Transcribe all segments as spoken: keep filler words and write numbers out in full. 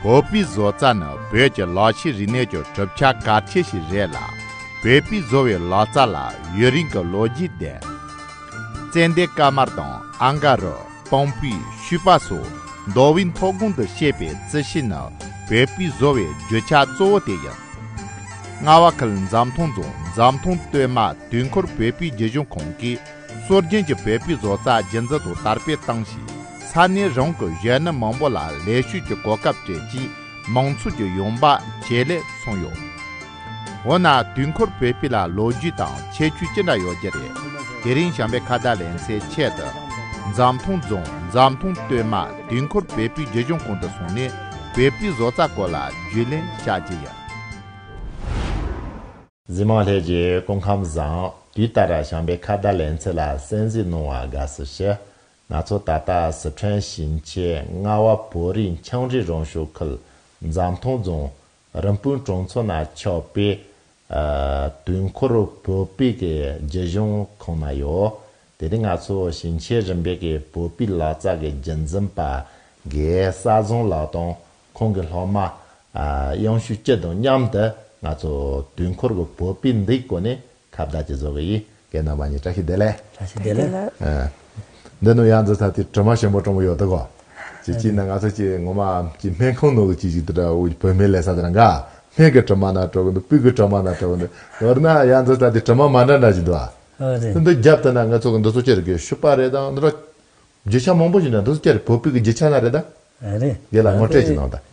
བོད་པའི་བཟོ་རྩལ་ནི་བོད་ཀྱི་ལག་ཤེས་རིག་གནས་ཀྱི་གྲུབ་ཆ་གལ་ཆེ་ཞིག་རེད་ལ། བོད་པའི་བཟོ་བའི་ལག་རྩལ་ལ་ཡུན་རིང་གི་ལོ་རྒྱུས་ལྡན། ཙན་དན་དཀར་དམར་དང་ཨང་ག་རུ། པང་སྤུས། ཤུ་པ་སོགས་མདོ་དབུས་མཐོ་སྒང་དུ་སྐྱེས་པའི་རྩི་ཤིང་ནི་བོད་པའི་བཟོ་བའི་རྒྱུ་ཆ་གཙོ་བོ་དེ་ཡིན། རྔ་བ་ཁུལ་འཛམ་ཐང་རྫོང་འཛམ་ཐང་སྟོད་མ་དུས་འཁོར་བོད་པའི་རྒྱུད་གཞུང་ཁང་གིས་སྲོལ་རྒྱུན་གྱི་བོད་པའི་བཟོ་རྩལ་རྒྱུན་འཛིན་དང་དར་སྤེལ་བཏང་ཞིང་། ས་གནས་རང་གི་གཞོན་ནུ་མང་པོ་ལ་ལས་ཞུགས་ཀྱི་གོ་སྐབས་སྤྲད་ཅིང་མང་ཚོགས་ཀྱི་ཡོང་འབབ་ཇེ་ལེགས་སོང་ཡོད། འོ་ན་དུས་འཁོར་བོད་པའི་ལ་ལོ་རྒྱུས་དང་ཁྱད་ཆོས་ཅི་འདྲ་ཡོད་རྒྱུ་རེད། དེ་རིང་བྱམས་པའི་ཁ་བརྡ་ལེ་ཚན་ཆེད་དུ། འཛམ་ཐང་རྫོང་འཛམ་ཐང་སྟོད་མ་དུས་འཁོར་བོད་པའི་རྒྱུད་གཞུང་ཁང་དུ་སོང་ནས་བོད་པའི་བཟོ་རྩལ་སྐོར་ལ་རྒྱུས་ལོན་བྱ་རྒྱུ་ཡིན། གཟིགས་མང་ལྷན་རྒྱས་སྐུ་ཁམས་བཟང་། དུས་ལྟར་བྱམས་པའི་ཁ་བརྡ་ལེ་ཚན་ལ་གསན་གཟིགས་གནང་བར་དགའ་བསུ་ཞུ། ང་ཚོ་ད་ལྟ་སི་ཁྲོན་ཞིང་ཆེན་རྔ་བ་བོད་རིགས་ཆའང་རི་རང་སྐྱོང་ཁུལ་འཛམ་ཐང་རྫོང་རིན་སྤུངས་གྲོང་ཚོ་ན་ཆགས་པའི་ཨ་དུས་འཁོར་བོད་པའི་གི་རྒྱུད་གཞུང་ཁང་ན་ཡོད། དེ་རིང་ང་ཚོ་ཞིང་ཆེན་རིམ་པའི་གི་བོད་པའི་ལག་རྩལ་གི་རྒྱུན་འཛིན་པ་དགེ་བསགས་བཟང་ལགས་དང་ཁོང་གི་སློབ་མ་ཨ་དབྱངས་ཞུ་སྐྱིད་དང་མཉམ་དུ་ང་ཚོ་དུས་འཁོར་གི་བོད་པའི་འདིའི་སྐོར་ནས་ཁ་བརྡ་ཅིག་བཟོ་གི་ཡིན། རྒན་རྣམ་པ་གཉིས་བཀྲ་ཤིས་བདེ་ལེགས། བཀྲ་ཤིས་བདེ་ལེགས། ཨ། འདི་ནི་ཡང་འཛིན་ས་དེ་དྲི་མ་ཞིམ་པོ་དྲང་པོ་ཡོད་དོ་གོ། ཅི་ཅི་ན་ང་ཚོ་ཅི་ངོ་མ་ཅི་སྨན་ཁང་ནང་གི་ཅི་ཞིག་དེ་འདྲ་འོ་བོད་སྨན་ལས་ས་དེ་རང་ག་སྨན་གི་དྲི་མ་ན་དྲི་བ་འདུག་སྤུས་ཀྱི་དྲི་མ་ན་དྲི་བ་འདུག་མདོར་ན་ཡང་འཛིན་ས་དེ་དྲི་མ་མ་འདྲ་འདྲ་ཞིག་འདུག་ཨ། ཨ་རེད། དེ་འདི་རྒྱབ་དེ་ན་ང་ཚོ་གི་འདི་ཚོ་ཅི་རེད་གི་ཤུ་པ་རེད་དང་འདི་འདྲ་རྒྱུ་ཆ་མང་པོ་ཞིག་འདྲ་འདི་ཚོ་ཅི་རེད་བོད་པའི་གི་རྒྱུ་ཆ་ན་རེད་ད། ཨ་རེད། དེ་ལ་ངོ་སྤྲོད་ཅིག་གནང་དང་།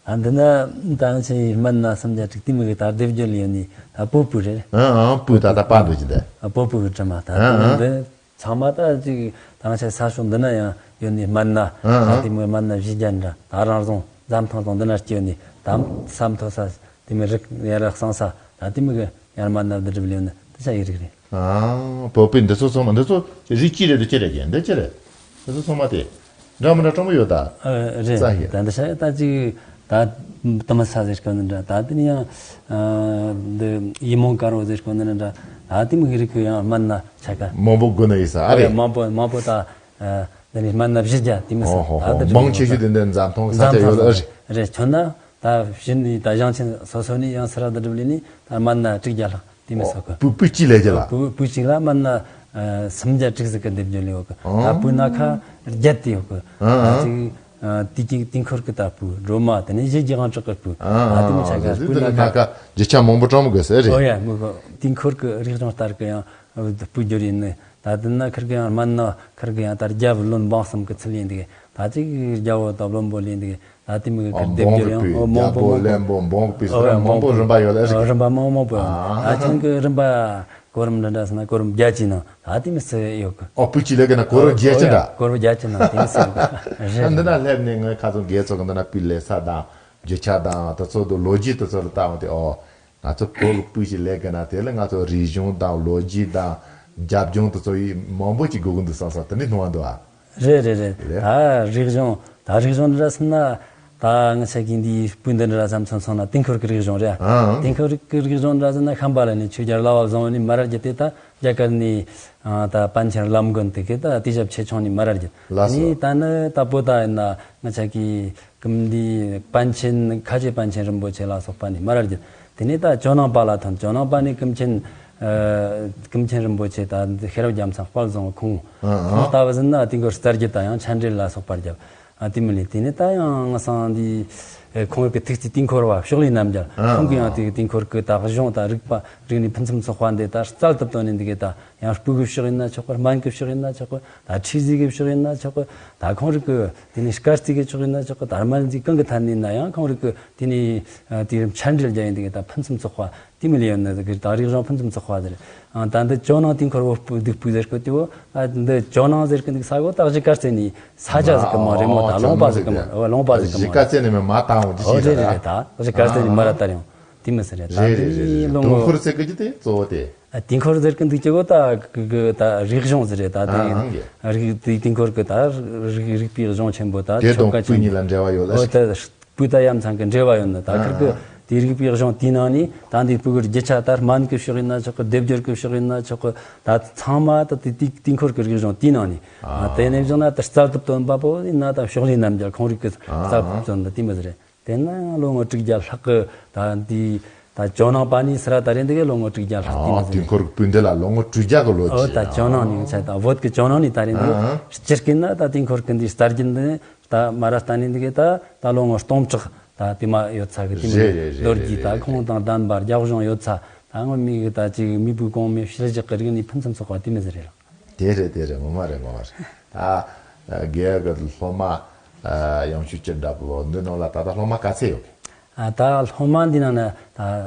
ཨ་འདི་ན་ད་ང་ཚོའི་སྨན་སྣ་སུམ་བརྒྱ་དྲུག་དེ་མི་གི་ད་སྡེབ་སྦྱོར་ལས་ནི་ད་བོད་པོ་རེད། ཨང་ཨང་སྤུས་ད་ད་པ་འདུག་ཅི་དེ། ཨ་བོད་པོ་གི་དྲི་མ་ད་ཨང་ཨང་། འདི་ཚང་མ་ད་ཅིག་ད་ང་ཚོའི་ས་ཕྱོགས་འདི་ན་ཡང་ཡོད་ནི་སྨན་སྣ། ཨང་ཨང་། ད་དེ་མི་སྨན་སྣ་བཞི་བརྒྱ་འདྲ་ད་རང་རྫོང་འཛམ་ཐང་དང་འདི་ན་སྐྱེ་ཡོད་ནི་ད་ས་མཐོ་ས་དེ་མི་རིགས་ཡར་གསང་ས་ད་དེ་མི་གི་ཡར་སྨན་སྣ་འདི་སྒྲུབ་ལས་ནི་དེ་ཆ་ཡི་རིགས་རེད། ཨང་། བོད་པའི་འདི་ཚོ་ཚང་མ་འདི་ཚོ་རིགས་གཅིག་རེད་འདི་ཅི་རེད་ཀྱི་འདི་ཅི་རེད། འདི་ཚོ་ཚང་མ་དེ་འདྲ་མི་འདྲ་སྤྲང་པོ་ཡོད་ད། ཨ་རེད། རྩ་ཡོད། ད་འདི་ཤ་ད་ཅིག་ད་དུ་མ་ས་ཟེར་སྐབས་འདི་འདྲ་ད་དེ་ནི་ཡང་ཨ་འདི་ཡི་མོང་དཀར་བོ་ཟེར་སྐབས་འདི་འདྲ་ད་དེ་མི་གི་རིགས་ཀྱི་ཡང་སྨན་སྣ་ཆ་ག་མང་པོ་དགོས་ནི་ཡིན་ས་ཨ་རེད། མང་པོ་མང་པོ་ད་ཨ་འདི་ནི་སྨན་སྣ་བཞི་བརྒྱ་དེ་མི་ས་ཧོ་ཧོ་ད་ཧོ་འདི་མང་ཆེ་ཤོས་དེ་འདི་འཛམ་ཐང་ས་ཆ་ཡོད་ཨ་རེད། རེད་ཁྱོད་ན། ད་གཞི་ནས་ད་ཞིང་ཆེན་སོ་སོ་ནས་ཡང་སེ་ར་བསྡུ་སྒྲུབ་ལས་ནས་ད་སྨན་སྣ་དྲུག་བརྒྱ་ལྷག་དེ་མི་ཨོ་སོགས་གི་སྤུས་སྤུས་གཅིག་ལས་ཀྱི་ལ། སྤུས་སྤུས་གཅིག་ལ་སྨན་སྣ་ཨ་སུམ་བརྒྱ་དྲུག་ཟིག་གི་སྡེབ་སྦྱོར་ལས་འོག་གི་ཨང་། ད་སྤུས་སྣ་ཁ་བརྒྱད་དེ་ཡོད་གི། ཨང་ཨང་། ད་ཅིག་ཨ་དུས་ཀྱི་དུས་འཁོར་གི་ད་སྤུས་སྒྲོལ་མ་དེ་ནས་གཞི་རྒྱ་གང་དྲག་གི་སྤུས་ཨང་ཨང་། ད་དེ་མི་ཆ་ག་སྤུས་སྣ་ཁ་རྒྱུ་ཆ་མང་པོ་གྲངས་མི་དགོས་ཟེར་རེད། ཨོ་ཡ་མི་གི་དུས་འཁོར་གི་རིག་གཞུང་ལྟར་གི་ཡང་སྤུས་སྒྱུར་ཡིན་ནི་ད་དེ་ན་ཁིར་གི་ཡང་སྨན་སྣ་ཁིར་གི་ཡང་ད་རྒྱལ་བུ་བློན་འབངས་གསུམ་གི་ཚུལ་ཡིན་འདུག་ད་ཅིག་རྒྱལ་བོ་དང་བློན་པོ་ལས་འདུག་ད་དེ་མི་གི་ཨོ་སྡེབ་སྦྱོར་ཡང་སྤུས་ཨོ་མང་པོ་རྒྱ་པོ་མང་པོ་བློན་པོ་འབངས་སྤུས་ཨོ་ཟེར་ཡང་མང་པོ་མང་པོ་རིམ་པ་ཡོད་ལ་ཨོ་རིགས། རིམ་པ་མང་མང་པོ་ཡང་ཨ་ད་ཁྱོད་ཀྱི་རིམ་པ་གོ་རིམ་འདྲ་འདྲ་ཟེར་ན་གོ་རིམ་བརྒྱད་ཅིག་ནང་ད་དེ་མི་སྲིད་ཡོད་གི་ཨོ་སྤུས་ཅི་ལས་གི་ན་གོ་རིམ་བརྒྱད་ཅིག་འདྲ། གོ་རིམ་བརྒྱད་ཅིག་ནང་དེ་མི་སྲིད་ཡོད་གི་རེད། ཨ་འདི་ན་སླེབས་ནས་ངས་ཁ་སང་རྒས་ཚོ་གི་འདི་ན་སྤུས་ལེ་ས་དང་རྒྱུ་ཆ་དང་དེ་ཚོ་དུ་ལོ་རྒྱུས་དེ་ཚོ་ལ་བལྟ་འོང་དེ་ཨོ་ང་ཚོ་བོད་ཀྱི་སྤུས་ཅི་ལས་གི་ན་དེ་ལ་ང་ཚོ་རིག་གཞུང་དང་ལོ་རྒྱུས་དང་རྒྱབ་ལྗོངས་དེ་ཚོ་ཡི་མང་པོ་ཅིག་དགོས་གི་འདུག་བསམ་ས་དེ་ནི་སྣང་བ་འདུག་ཨ། རེད་རེད་རེད། རེད། ད་རིག་གཞུང་ད་རིག་གཞུང་འདྲ་སོང་ན་ད་ང་ཆ་གི་འདིའི་སྤུས་འདི་འདྲ་བསམ་ཚོན་སོང་ན་དུས་འཁོར་གྱི་རིག་གཞུང་རེད། ཨང་། དུས་འཁོར་གྱི་རིག་གཞུང་འདྲ་སོང་ན་ཤམ་བྷ་ལ་ནས་ཆོས་རྒྱལ་གླ་བ་བཟང་བོ་ནས་མར་རྒྱུད་དེ་ད་རྒྱ་གར་ནས་ཨ་ད་པཎ་ཆེན་བླ་མགོན་དེ་གི་ད་དེ་ཞབས་ཆེ་ཆུང་ནས་མར་རྒྱུད། ལགས་སོ། ནས་ད་ནི་ད་པོ་ད་ཡིན་ན་ང་ཆ་གི་ཀུམ་འདི་པཎ་ཆེན་ཁ་ཆེ་པཎ་ཆེན་རིན་པོ་ཆེ་ལ་སོགས་པ་ནས་མར་རྒྱུད། དེ་ནས་ད་ཇོ་ནང་པ་ལ་ཐོན། ཇོ་ནང་པ་ནས་ཀུམ་ཆེན་ཨ་ཀུམ་ཆེན་རིན་པོ་ཆེ་ད་ཤེས་རབ་རྒྱལ་མཚན་དཔལ་བཟང་ཁོང་། ཨ་ཨ། ཁོང་ལྟ་བུ་ཟིན་ན་དེ་འགོར་རྩ་རྒྱུད་ད་ཡང་མཆན་འགྲེལ་ལ་སོགས་པར་རྒྱབ། ཨ་དེ་མི་ལས་དེ་ནས་ད་ཡང་ང་སང་འདི་ཨེ་ཁོང་གི་ཐུགས་རྗེ་དུས་འཁོར་བ་ཕྱོགས་ལས་རྣམ་རྒྱལ། ཨ་ཁོང་གི་ཡང་ཨ་དེ་དུས་འཁོར་གི་ད་གཞུང་ད་རིག་པ་རིག་གནས་ཕུན་སུམ་ཚོགས་པ་འདི་ད་རྩལ་དུ་བཏོན་ནས་འདི་གི་ད་ཡང་སྤུ་གུ་ཕྱོགས་ཡིན་ན་ཆོག་གི་སྨན་གི་ཕྱོགས་ཡིན་ན་ཆོག་གི་ད་འཁྲིས་ཟིག་གི་ཕྱོགས་ཡིན་ན་ཆོག་གི་ད་ཁོང་རིག་གི་དེ་ནས་སྐར་རྩིས་ཀྱི་ཕྱོགས་ཡིན་ན་ཆོག་གི་ད་སྨན་རྩིས་གང་གི་ཐད་ནས་ཡིན་ན་ཡང་ཁོང་རིག་གི་དེ་ནས་ཨ་དེ་རིམ་མཆན་འགྲེལ་རྒྱག་ཡིན་འདི་གི་ད་ཕུན་སུམ་ཚོགས་པ་དེ་མི་ལས་ཡོད་ནི་གི་ད་རིག་གཞུང་ཕུན་སུམ་ཚོགས་པ་ཟེར། ཨ་ད་འདི་ཇོ་ནང་དུས་འཁོར་བོ་སྤུ་འདུག་སྤུ་ཟེར་གི་དེ་བོ་ད་འདི་ཇོ་ནང་ཟེར་གི་འདུག་ས་གོ་ད་གཞི་སྐར་རྩིས་ནས་ས་ཆ་ཟིག་གི་མ་རེད་མོ། ད་ལུང་པ་ཟིག་གི་མ་རེད། ལུང་པ་ཟིག་གི་མ་རེད། གཞི་སྐར་རྩིས་ནས་མི་མ་བཏང་འོང་དེ་ཨོ་ཤེས་རེད་རེད་རེད། ད་གཞི་སྐར་རྩིས་ནས་མ་ར་ད་རེད་འོང་དེ་མི་ཟེར་རེད། ད་རེད་རེད་རེད་འདི་རེད། ལུང་དུས་འཁོར་ཟེར་གི་ཅི་དེ་གཙོ་བོ་དེ། ཨ་དུས་འཁོར་ཟེར་གི་འདུག་ཅི་གོ་ད་གི་གི་ད་རིག་གཞུང་ཟེར་རེད། ད་ཨ་ཨང་གི་དེ་རིག་དེ་དུས་འཁོར་གི་ད་རིག་རིག་པའི་གཞུང་ཆེན་པོ་ད་དེ་ཆོ་དང་ག་སྤུས་ཆེན་གཉིས་ལ་འབྲེལ་བ་ཡོད་ལ་ཨོ་ད་སྤུས་ད་ཡ་མཚན་གི་འབྲེལ་བ་ཡོད་ནི་ད་ཨ་ཁིར་གི་ཨ་དེ་རིག་པའི་གཞུང་དེའི་ནང་ནས་ད་འདི་སྤུ་གུར་རྒྱུ་ཆ་ད་སྨན་གི་ཕྱོགས་ཡིན་ན་ཆོག་གི་སྡེབ་སྦྱོར་གི་ཕྱོགས་ཡིན་ན་ཆོག་གི་ད་ཚང་མ་ད་དེ་དུས་དུས་འཁོར་གི་རིག་གཞུང་དེའི་ནང་ནས་ཨ་ཨ་དེ་ནས་བཞག་ན་ད་རྩལ་དུ་བཏོན་པ་པོ་ཡིན་ན་ད་ཕྱོགས་ལས་རྣམ་རྒྱལ་ཁོང་རིག་གི་རྩལ་དུ་བཏོན་ད་དེ་མི་ཟེར་རེད། དེ་ན་ཡང་ལོ་ངོ་དྲུག་བརྒྱ་ལྷག་གི་ད་འདི་ད་ཇོ་ནང་པ་ནི་སི་ར་ད་རེད་འདི་གའི་ལོ་ངོ་དྲུག་བརྒྱ་ལྷག་དེ་ཨ་ན་དུས་ཟེར། འཁོར་གྱི་སྤུན་ཟླ་ལ་ལོ་ངོ་དྲུག་བརྒྱ་གི་ལོ་ཨོ་རྒྱུས་ད་ཡིན་ཇོ་ནང་ནི་ཆ་ད་བོད་ཀྱི་ཇོ་ནང་ནི་ད་རེད་འདི་ཨ་ཨ་སྤྱིར་བསྐྱེད་ན་ད་དུས་འཁོར་གྱི་འདི་རྩ་རྒྱུན་འདི་ད་མ་ར་ད་ནི་འདི་གའི་ད་ད་ལོ་ངོ་སྟོང་ཕྲག་ད་དེ་མ་ཡོད་ཚ་གི་དེ་རེད་མི་རེད་རེད་ལོ་རྒྱུས་རེད་ད་རེད་ཁོང་རེད། དང་ལྡན་པ་རྒྱ་གཞུང་ཡོད་ཚ་ད་ངོ་མི་གི་ད་ཅིག་མི་བུ་གོང་མའི་ཕྱི་རྒྱག་གི་རིག་གནས་ཕུན་སུམ་ཚོགས་པ་དེ་མི་ཟེར་རེད་ལགས། དེ་རེད་དེ་རེད། ངོ་མ་རེད་ངོ་མ་རེད། ད་རྒྱ་གར་གི་སློབ་མ་ཡང་ཤུགས་ཅི་འདྲ་པོ་འདི་ནང་ལ་ད་ལྟ་སློབ་མ་ག་ཚད་ཡོད་གི། ཨ་ད་སློབ་མ་འདི་ནང་ན་ད་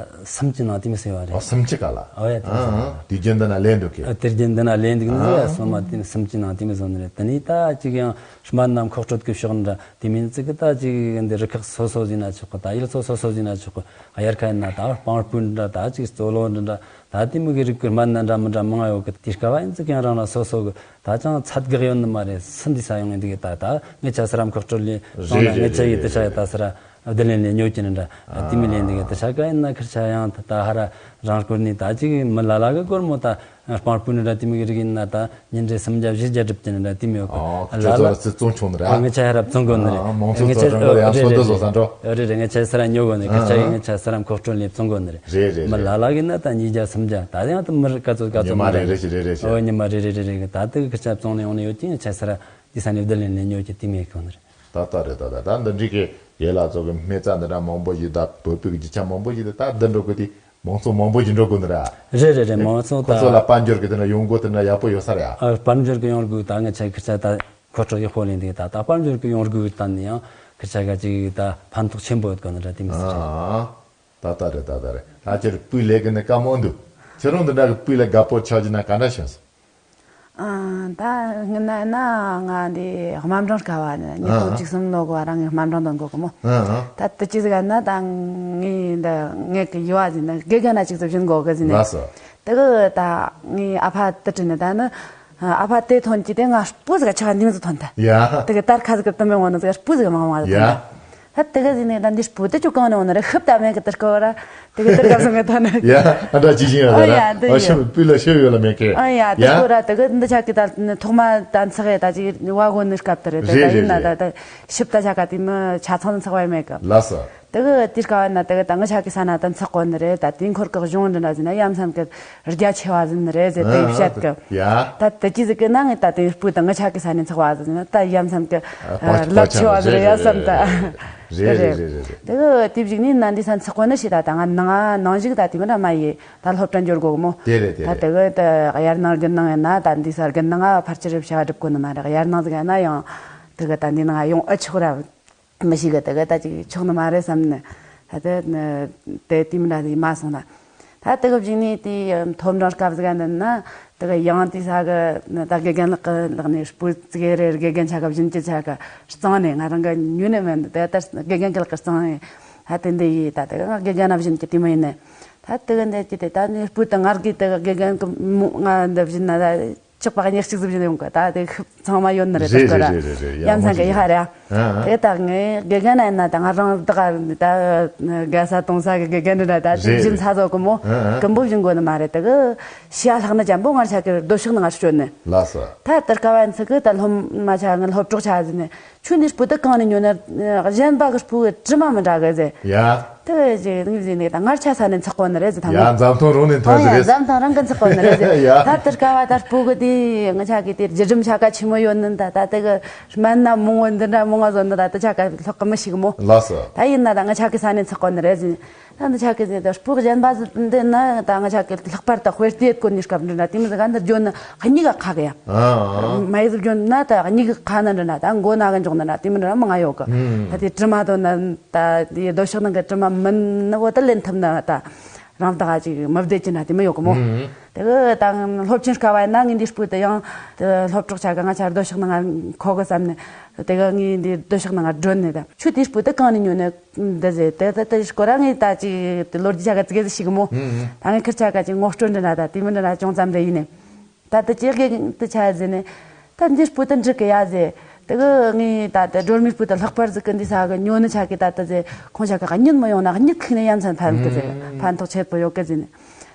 སུམ་ཅུ་ནང་དེ་མི་ཟེར་བ་རེད། ཨོ་སུམ་ཅུ་ག་ལ། ཨོ་ཡ་དེ་མི་ཟེར་བ་རེད། དུས་རྒྱུན་འདི་ན་ལེན་འདུག་གི། ཨ་དུས་རྒྱུན་འདི་ན་ལེན་འདུག་ནི་ཟེར་ཡ་སློབ་མ་དེ་སུམ་ཅུ་ནང་དེ་མི་ཟེར་ནི་རེད། དེ་ནི་ད་ཅིག་ཡང་སྨན་ནམ་མཁོ་སྤྲོད་ཀྱི་ཕྱོགས་འདྲ་དེ་མིན་ཙི་གི་ད་ཅིག་འདི་རུ་ཁག་སོ་སོ་ཟིན་ན་ཆོག་གི། ད་ཡུལ་སོ་སོ་སོ་ཟིན་ན་ཆོག་གི། དབྱར་ཁ་ཡིན་ན་ད་སྤང་སྤུན་འདྲ་ད་ཅིག་རྩོད་ལོ་འདྲ་འདྲ། ད་དེ་མི་གི་རིགས་ཀྱི་སྨན་ན་འདྲ་མི་འདྲ་མང་ང་ཡོད་གི། དེ་སྐབས་ཡིན་ཙི་ཀྱང་རང་ལ་སོ་སོ་གི་ད་ཅང་ཚད་འགག་ཡོད་ནི་མ་རེད། སུ་འདི་ས་ཡོང་ཡིན་འདི་གི་ད་ད་ངེད་ཆ་སི་ར་མཁོ་སྤྲོད་ལས་སོང་ན་རེད་ངེད་ཆ་ཡི་རེད་དུ་ཆ་ཡི་རེད། ད་སི་ར་བསྡུ་ལེན་ལས་ཉོ་གྱི་ནི་འདྲ། ཨ་དེ་མི་ལེན་འདི་གི་དུ་ཆ་ག་ཡིན་ན་ཁིར་ཆ་ཡང་ད་ད་ཧ་ར་རང་སྐོར་ནི་ད་ཅིག་མི་ལ་ལ་གི་སྐོར་མོ་ད་སྤང་སྤུན་འདྲ་དེ་མི་གི་རིགས་ཡིན་ན་ད་ཉིན་རེ་སུམ་བརྒྱ་བཞི་བརྒྱ་སྒྲུབ་ཀྱི་ནི་འདྲ་དེ་མི་ཡོད་གི། ཨོ་ཁྱོད་ལ་ཚོ་ལ་ཚོ་བཙོང་ཆུང་ནི་རེད། ཨ་ངེད་ཆ་ཧ་ར་བཙོང་གོ་ནི་རེད། ཨ་མང་ཚོགས་ངེད་ཆ་ཚོ་གྲོང་ཁར་ཡང་ཨོ་སོ་འདི་བཟོ་ས་འགྲོ། རེད་རེད། ངེད་ཆ་སི་ར་ཉོ་གོ་ནི་ཁིར་ཆ་ཡི་ཨ་ངེད་ཆ་སི་ར་མཁོ་སྤྲོད་ལས་བཙོང་གོ་ནི་རེད། རེད་རེད་མི་རེད། ལ་ལ་གི་ན་ད་ཉིས་བརྒྱ་སུམ་བརྒྱ་ད་ཡང་ད་མི་རིགས་ག་ཚོད་ག་ཚོད་ཉི་མ་མི་རེ་རེ་རེད། ཞིག་རེ་རེ་ཞིག་ཨོ་ཉི་མ་རེ་རེ་རེ་རེ་གི་ད་དུ་ཁི་ཆ་བཙོང་ནས་ཡོང་ནས་ཡོད་ཀྱི་ཆ་སི་ར་དེ་ས་ནས་བསྡུ་ལེན་ནས་ཉོ་ཀྱི་དེ་མེད་གོ་ནི་རེད། ད་ལྟ་རེད། ད་ལྟ་ད་འདི་འགྲིག་གི་ཡེ་ལ་ཚོ་གི་སྨན་རྩྭ་འདི་འདྲ་མང་པོ་ཞིག་ད་བོད་པའི་གི་རྒྱུ་ཆ་མང་པོ་ཞིག་ད་ད་འདི་འགྲོ་གི་དེ་མང་ཚོགས་མང་པོ་ཞིག་འགྲོ་གི་ནི་རེད། རེད་རེད་རེད། མང་ཚོགས་ཁོ་ཚོ་ལ་ད་དཔལ་འབྱོར་གི་དེ་འདྲ་ཡོང་སྒོ་དེ་འདྲ་ཡག་པོ་ཡོད་ས་རེད། ཨ་དཔལ་འབྱོར་གི་ཡོང་སྒོ་ད་ངེད་ཆ་ཁི་ཆ་ད་མཁོ་སྤྲོད་ཡག་པོ་ལེན་དེ་ད་ད་དཔལ་འབྱོར་གི་ཡོང་སྒོ་གི་སྟེང་ནས་ཡང་ཁི་ཆ་ག་ཅིག་ད་ཕན་ཐོགས་ཆེན་པོ་ཡོད་གོ་ནི་རེད། དེ་མི་སྲིད་རེད། ཨ། ད་ལྟ་རེད། ད་ལྟ་རེད། ད་ཁྱེད་སྤུས་ལེགས་གི་ནི་བཀའ་མོལ་འདུག་ཁྱེད་རང་འདི་འདྲ་གི་སྤུས་ལེགས་དགའ་པོ་ཆགས་ཀྱི་ན་ག་འདྲ་བྱུང་སོང་། ཨ་ད་སྔོན་ན་ན་ང་འདི་དམའ་འབྲིང་སྐབས་བ་ནི་ཉིས་སྟོང་ཨ་བཅུ་གསུམ་ལོ་གོ་རང་ངས་དམའ་འབྲིང་དང་གོ་གི་མོ། ཨ་ད་དུ་ཅི་ཟིག་ན་ད་ངའི་འདི་ངའི་གི་ཡུ་བ་ཟིན་ན་དགེ་རྒན་ན་ཅིག་ཙམ་བཞིན་གོ་གི་ཟིན་ནས། ལགས་སོ། དེ་གི་ད་ངའི་ཨ་ཕ་དུ་དྲི་ནི་ད་ནི་ཨ་ཕ་དེ་ཐོན་གྱི་དེ་ང་སྤུ་ཟིག་ཆགས་འདི་མི་ཟིག་ཐོན་ད། ཡ། དེ་གི་དར་ཁ་ཟིག་གི་དུ་མི་འོང་ནི་ཟིག་སྤུ་ཟིག་མང་མང་ཟིག་ཐོན་ད། ཡ། ད་དེ་ག་ཟིན་ནས་ད་འདི་སྤུ་དེ་ཅུ་གང་ནས་འོང་ནི་རེད། ཤུབ་ད་མེད་གི་དེར་ཀོ་ར། དེ་ག་དེར་ག་སོང་གི་ད་ནི། ཡ། ཨ་འདྲ་ཅི་ཞིག་ཡ་ད་ཨ་ཡ་ར། འདི་ཨ་ཡ། ཤུབ་སྤུས་ལ་ཤུབ་ཡོད་ལ་མེད་གི། ཨ་ཡ་དེ་ཡ། ཀོ་ར་དེ་ག་འདི་ཆ་གི་ད་ཐོག་མ་ད་ཚག་ཡ་ད་ཅི་བ་གོ་ནི་སྐབས་དེ་རེད། དེ་རེད་ད་ཡིན་ན་རེད་ད་རེད། ད་ཤུབ་ད་ཆ་ག་དེ་མི་ཆ་ཚང་ནི་ཚག་བ་མེད་གི། ལགས་སོ། དེ་ག་དེར་ཀ་བ་ན་དེ་ག་ད་ང་ཆ་གི་ས་ན་ད་ཚག་གོ་ནི་རེད། ད་དེ་འཁོར་གི་གཞུང་འདི་འདྲ་ཟིན་ན་ཡ་མཚན་གི་རྒྱ་ཆེ་བ་ཟིན་ནི་རེད་ཟེར་དེ་ཨ་བཤད་གི། ཡ། ད་དེ་ཅི་ཟིག་གི་ན་ངས་ད་དེ་སྤུ་ད་ང་ཆ་གི་ས་ནས་ཚག་བ་ཟིན་ན་ད་ཡ་མཚན་གི་ཨ་པ་ལབ་ཆེ་བ་ཟིན་རེད་ཡ་བསམ་ད། རེད་རེད་རེད་རེད། དེ་གི་དེ་བཞིན་ནི་ན་འདི་ས་ཚག་གོ་ནི་ཞིག་ད་ད་ང་ནང་ནང་ཞིག་ད་དེ་མི་འདྲ་མ་ཡི་ད་སློབ་གྲྭ་འབྱོར་དགོ་གི་མོ། དེ་རེད་དེ་ད་རེད། དེ་གི་ད་དབྱར་གནང་དགུན་གནང་ཡིན་ན་ད་འདི་ས་དགུན་གནང་ཕར་ཆེར་བྱ་བ་སྒྲུབ་གོ་ནི་མ་རེད། དབྱར་གནང་ཟིག་ཡིན་ན་ཡང་དེ་གི་ད་འདི་ནང་ཡོང་ཨ་ཆོག་ར། མི་ཞིག་གི་དེ་གི་ད་ཅིག་ཆོག་ནི་མ་རེད་བསམ་ནས་ད་དེ་དེ་དེ་མི་འདྲ་དེ་མ་སོང་ན། ད་དེ་གི་བཞིན་ནི་དེ་མཐོ་འབྲིང་སྐབས་ཟིག་འདི་ན་དེ་གི་ཡང་དེ་ས་གི་ད་དགེ་རྒན་ལགས་ཀྱི་ལག་ནས་སྤུ་ཙིག་རེ་དགེ་རྒན་ཆ་ག་བཞིན་གྱི་ཆ་ག་གཙང་ནས་ང་རང་གི་ཉོས་ནས་མེད་འདི་ད་དགེ་རྒན་གྱི་ལག་གི་གཙང་ནས་ད་དེ་འདི་ཡི་ད་དེ་གི་ང་དགེ་རྒན་ན་བཞིན་གྱི་དེ་མི་ཡིན་ནས་ད་དེ་གི་འདི་ཀྱི་དེ་ད་ནི་སྤུ་ད་ང་གི་དེ་གི་དགེ་རྒན་གི་མོ་ང་འདི་བཞིན་ན་ད། ཅོག་པ་གཉེར་གཅིག་ཟིག་བཞིན་ཡོང་གི་ད་དེ་ཚང་མ་ཡོད་ནི་རེད། རེད་དེ་རེད་སྐོར་ར་རེད་རེད་རེད། ཡ་ཡ་མཚན་གི་ཡ་ཧ་ར། ཨ་ཨ། དེ་ད་ངས་དགེ་རྒན་ན་ཡིན་ན་ད་ང་རང་ད་དགའ་ས་གཏོང་ས་གི་དགེ་རྒན་རེད་ད་དེ་རེད་བཞིན་རེད། ཚ་ཚོ་གི་མོ་ཨ་ཨ། ཀུན་པོ་བཞིན་དགོས་ནི་མ་རེད། དེ་གི་ཤི་ཡ་ལྷག་ནི་ཅན་པོ་ངར་ཆ་གི་རྡོ་ཤག་ནང་ང་སྤྱོད་ནི། ལགས་སོ། ད་དེར་ཀ་བ་ཚིག་གི་ད་སློབ་མ་ཆ་ངི་སློབ་གྲོགས་ཆ་ཟིན་ནི། ཁྱོད་ནི་སྤུ་ད་གང་ནས་ཉོ་ན་གཞན་པ་གི་སྤུ་གི་དྲི་མ་མི་འདྲ་གི་ཟེར། ཡ། དེ་བས་ཅིག་ངས་ཟིན་ནས་ད་ངར་ཆ་ས་ནས་ཚག་གོ་ནི་རེད་ཟེར་ད་ཡ་མོ། འཛམ་ཐང་རང་ནས་ཐོན་ཟིག་ཡ་རེད། འཛམ་ཐང་རང་གི་ཚག་གོ་ནི་རེད་ཟེར། ཡ། ད་དེར་ཀ་བ་ད་སྤུ་གི་དེ་ང་ཆ་གི་དེ་རྒྱུ་འབྲས་ཆ་ག་ཆི་མོ་ཡོད་ནི་ད་ད་དེ་གི་སྨན་ན་མང་བོ་འདི་འདྲ་མང་བ་བཟོ་ནི་ད་དེ་ཆ་ག་ལྷག་གི་མི་ཤེས་གི་མོ། ལགས་སོ། ད་ཡིན་ན་ད་ང་ཆ་གི་ས་ནས་ཚག་གོ་ནི་རེད་ཟེར། ད་འདི་ཆ་གི་ཟེར་ད་སྤུ་གཞན་པ་ཟེར་འདི་ན་ད་ང་ཆ་གི་ལྷག་པར་དུ་དཔེ་ལྟས་གོ་ནི་སྐབས་འདི་འདྲ་དེ་མི་ཟེར་ག་འདི་བརྗོད་ན་གཉིས་ཀ་ཁག་ཡ། ཨ་ཨ། མ་ཡི་ཟེར་བརྗོད་ན་ད་གཉིས་ཀ་ཁ་ན་འདྲ་ན་ད་མགོ་ན་གི་འཇོག་ན་འདྲ་དེ་མི་འདྲ་མང་ང་ཡོད་གི། ཨུམ། ད་དེ་དྲི་མ་དོ་ན་ད་དེ་རྡོ་ཤག་ནང་གི་དྲི་མ་མིན་ནི་བོ་ད་ལེན་ཐུབ་ན་ད་རང་ད་ག་ཅིག་མི་བདེ་ཅི་འདྲ་དེ་མི་ཡོད་གི་མོ། ཨུམ། དེ་གི་ད་སློབ་ཆེན་སྐབས་བ་ཡིན་ན་ངས་འདི་སྤུ་དེ་ཡང་དེ་སློབ་གྲོགས་ཆ་ག་ང་ཆ་རྡོ་ཤག་ནང་ང་ཁོ་གི་བསམ་ནས་དེ་གི་ངས་འདི་རྡོ་ཤག་ནང་ང་སྒྲོན་ནས་ད་ཁྱོད་དེ་སྤུ་དེ་གང་ནས་ཉོས་ནས། འདི་ཟེར་དེ་ད་དེ་སྐོར་ར་ངས་ད་ཅིག་དེ་ལོ་རྒྱུས་ཆ་ག་ཙི་གེ་ཟིག་ཤེས་གི་མོ། ཨུ་ཨུ། ད་ངས་ཁིར་ཆ་ག་ཅིག་ངོ་སྤྲོད་འདྲ་ན་ད་དེ་མི་འདྲ་ན་ཅུང་ཙམ་རེ་ཡིན་ནས། ད་དེ་ཅིག་གི་དེ་ཆ་ཟེར་ནས། ད་འདི་སྤུ་ད་འགྲིག་གི་ཡ་ཟེར། དེ་གི་ངས་ད་དེ་སྒྲོལ་མའི་སྤུ་ད་ལྷག་པར་ཟིག་གི་འདི་ས་གི་ཉོ་ནི་ཆ་གི་ད་ད་ཟེར་ཁོང་ཆ་ག་གཉིད་མི་ཡོང་ན་གཉིད་ཁུག་ནས་ཡ་མཚན་ཕན་གི་ཟེར། ཨུ་ཨུ། ཕན་ཐོགས་ཆེད་པོ་ཡོད་གི་ཟེར་ནས།